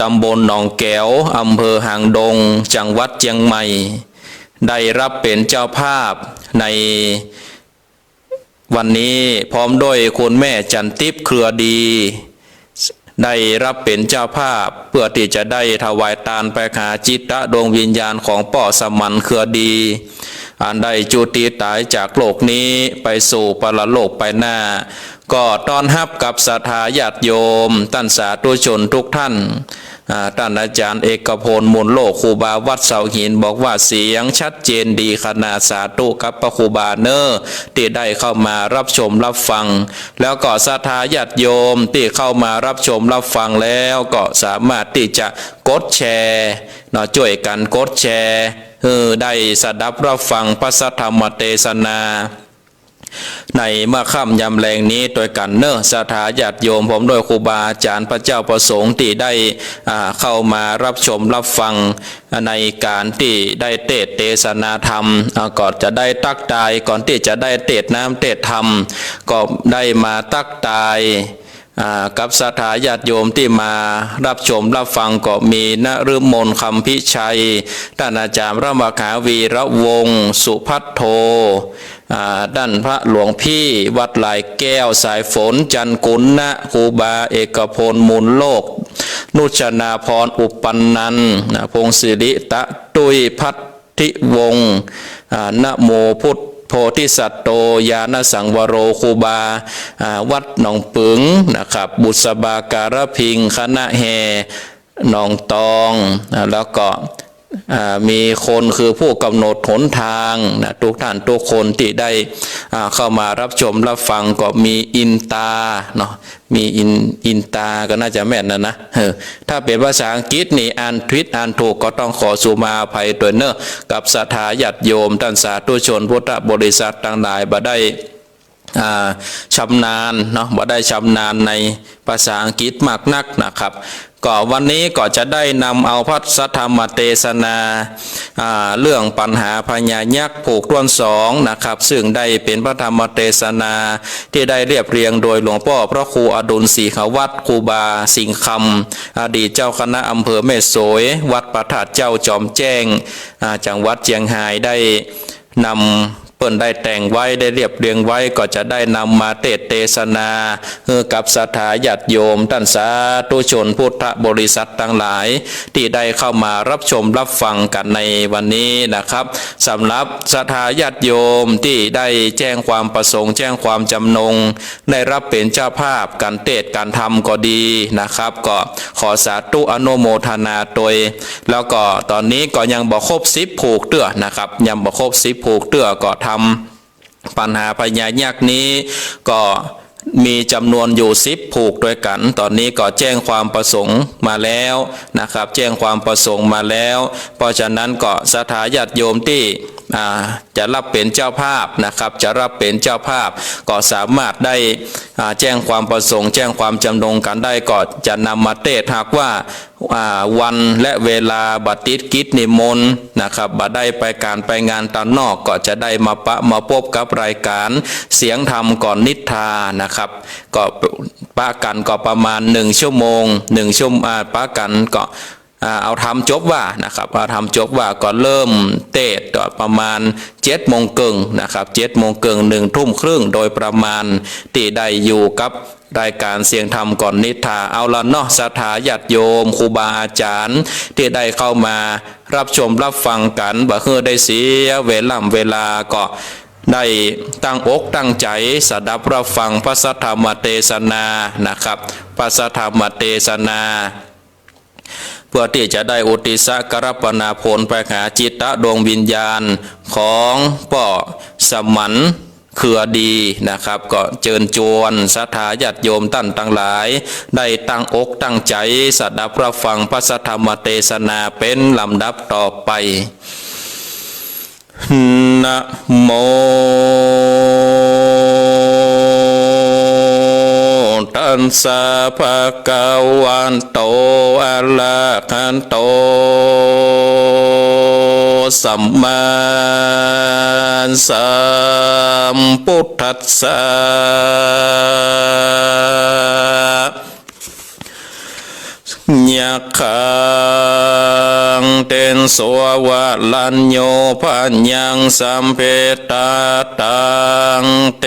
ต๋ำบลหนองแก๋ว อำเภอหางดง จังหวัดเจียงใหม่ ได้ฮับเป๋นเจ้าภาพใน วันนี้พร้อมด้วยคุณแม่จันทิพย์เครือดี ได้ฮับเป๋นเจ้าภาพ เปื้อตี้จะได้ถวายตานไปหาจิตดวงวิญญาณของป้อสมันเครือดี อันได้จุติต๋ายจากโลกนี้ไปสู่ปรโลกไปหน้า ก็ต้อนฮับกับศรัทธาญาติโยม ต้านสาธุชนทุกท่าน อ่า ต้านอาจ๋ารย์เอกพล มูลโลก ครูบาวัดเสาหิน บอกว่าเสียงชัดเจนดีขนาด สาธุกับพระครูบาเน่อ ตี้ได้เข้ามาฮับชมฮับฟัง แล้วก็ศรัทธาญาติโยมตี้เข้ามาฮับชมฮับฟังแล้ว ก็สามารถตี้จะกดแชร์เนาะ จ้วยกั๋นกดแชร์ หื้อได้สดับฮับฟังพระสัทธรรมเตสนา ในเมื่อค่ำยามแลงนี้ตวยกั๋นเน่อ ศรัทธาญาติโยม พร้อมด้วยครูบาอาจ๋ารย์ พระเจ้าพระสงฆ์ตี้ได้ อ่า เข้ามาฮับชมฮับฟังในก๋านตี้ได้เตสน์เตสนาธรรม อ่า ก็จะได้ตั๊กตาย ก่อนตี้จะได้เตสน์น้ำเตสน์ธรรม ก็ได้มาตั๊กตาย อ่า กับศรัทธาญาติโยมตี้มาฮับชมฮับฟัง ก็มีนฤมล คำพิชัย ต้านอาจ๋ารย์พระมหาวีระวงศ์ สุภัทโท อ่า ต้านพระหลวงพี่วัดหลายแก้ว สายฝน จันทร์กุณะ ครูบาเอกพล มูลโลก นุชนาภรณ์ อุปันนันท์ นะ พงศิริ ตะตุ้ย พัทธิวงศ์ อ่า นะโมพุทธ โพธิสัตโต ญาณสังวโร ครูบา อ่า วัดหนองปึ๋งนะครับ บุษบาการพิง คณะแห่หนองตอง อ่า แล้วก็ อ่า มีคนคือผู้กำหนดหนทางนะ ทุกท่านทุกคนตี้ได้ อ่า เข้ามาฮับชมฮับฟัง ก็มีอินตาเนาะ มีอิน อินตาก็น่าจะแม่นนะนะ เออ ถ้าเป๋นภาษาอังกฤษนี่อ่านผิดอ่านถูกก็ต้องขอสุมาอภัยตวยเน่อ กับศรัทธาญาติโยม ต้านสาธุชนพุทธบริษัทตังหลาย บ่ได้ อ่า ชำนาญเนาะ บ่ได้ชำนาญในภาษาอังกฤษมากนักนะครับ ก็วันนี้ก็จะได้นำเอาพระสัทธรรมเตสนา อ่า เรื่องปัญหาพญายักษ์ผูกต้วนสองนะครับ ซึ่งได้เป๋นพระธรรมเตสนาตี้ได้เรียบเรียงโดยหลวงป้อพระครูอดุลศรีหวัฒน์ ครูบาสิงห์คำ อดีตเจ้าคณะอำเภอแม่สวย วัดพระธาตุเจ้าจอมแจ้ง อ่า จังหวัดเจียงฮาย ได้นำ เปิ้นได้แต่งไว้ ได้เรียบเรียงไว้ ก็จะได้นำมาเตสน์เตสนาหื้อกับศรัทธาญาติโยมต้านสาธุชนพุทธบริษัทตังหลาย ตี้ได้เข้ามาฮับชมฮับฟังกั๋นในวันนี้นะครับ สำหรับศรัทธาญาติโยมตี้ได้แจ้งความประสงค์ แจ้งความจำนง ได้ฮับเป๋นเจ้าภาพก๋านเตสน์ก๋านธรรมก็ดีนะครับ ก็ขอสาธุอนุโมทนาตวย แล้วก็ต๋อนนี้ก็ยังบ่ครบสิบผูกเตื้อนะครับ ยังบ่ครบสิบผูกเตื้อ ก็ธรรมปัญหาพญายักษ์นี้ก็มีจ๋ำนวนอยู่สิบผูกตวยกั๋น ต๋อนนี้ก็แจ้งความประสงค์มาแล้วนะครับ แจ้งความประสงค์มาแล้ว เพราะฉะนั้นก็ศรัทธาญาติโยมตี้ อ่า จะฮับเป๋นเจ้าภาพนะครับ จะฮับเป๋นเจ้าภาพ ก็สามารถได้ อ่า แจ้งความประสงค์ แจ้งความจำนงกั๋นได้ ก็จะนำมาเตสน์ หากว่า อ่า วันและเวลาบ่ติดกิจนิมนต์นะครับ บ่ได้ไปก๋านไปงานตางนอก ก็จะได้มาปะมาปบกับรายก๋านเสียงธรรมก่อนนิทรานะครับ ก็ปะกั๋นก็ประมาณหนึ่งชั่วโมง หนึ่งชั่วโมง อ่า ปะกั๋นก็ อ่า เอาธรรมจบว่านะครับ เอาธรรมจบว่าก็เริ่มเตสน์ก็ประมาณเจ็ดโมงเกิ่งนะครับ เจ็ดโมงเกิ่ง หนึ่งทุ่มครึ่ง โดยประมาณ ตี้ได้อยู่กับรายก๋านเสียงธรรมก่อนนิทรา เอาละเนาะ ศรัทธาญาติโยม ครูบาอาจ๋ารย์ ตี้ได้เข้ามาฮับชมฮับฟังกั๋น บ่หื้อได้เสียเวล่ำเวลา ก็ได้ตั้งอกตั้งใจ๋สดับฮับฟังพระสัทธรรมเตสนานะครับ พระสัทธรรมเตสนา เปื้อตี้จะได้อุทิศกรปนาผลไปหาจิตตะดวงวิญญาณของป้อสมันเครือดีนะครับ ก็เจิญจวนศรัทธาญาติโยมต้านตังหลาย ได้ตั้งอกตั้งใจ๋สดับฮับฟังพระสัทธรรมเตสนาเป๋นลำดับต่อไป นะโมตัสสะ ภะคะวะโต อะระหะโต สัมมาสัมพุทธัสสะ ยะขัง เตสะ วะรัญญู พะยัง สัพเพ ตะตัง เต